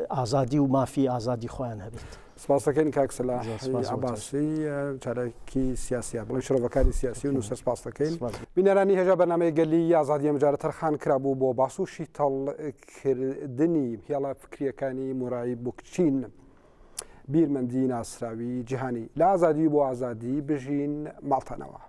ئازادی و مافی ئازادی خۆیان هەبێت. سپاس دەکەین کاک سەلاح عەباسی چالاکی سیاسیە بڵێ شرۆڤەکاری سیاسی و نووسەر سپاس دەکەین. بینەرانی هێژا بەرنامەی گەلی ئازادی ئەمجارە تەرخان کرابوو بۆ باس و شیتەڵ کردنی هێڵە فکریەکانی مورای بوکچین بیرمەندی ناسراوی جیهانی لە ئازادی بۆ ئازادی بژین ماڵتانەوە.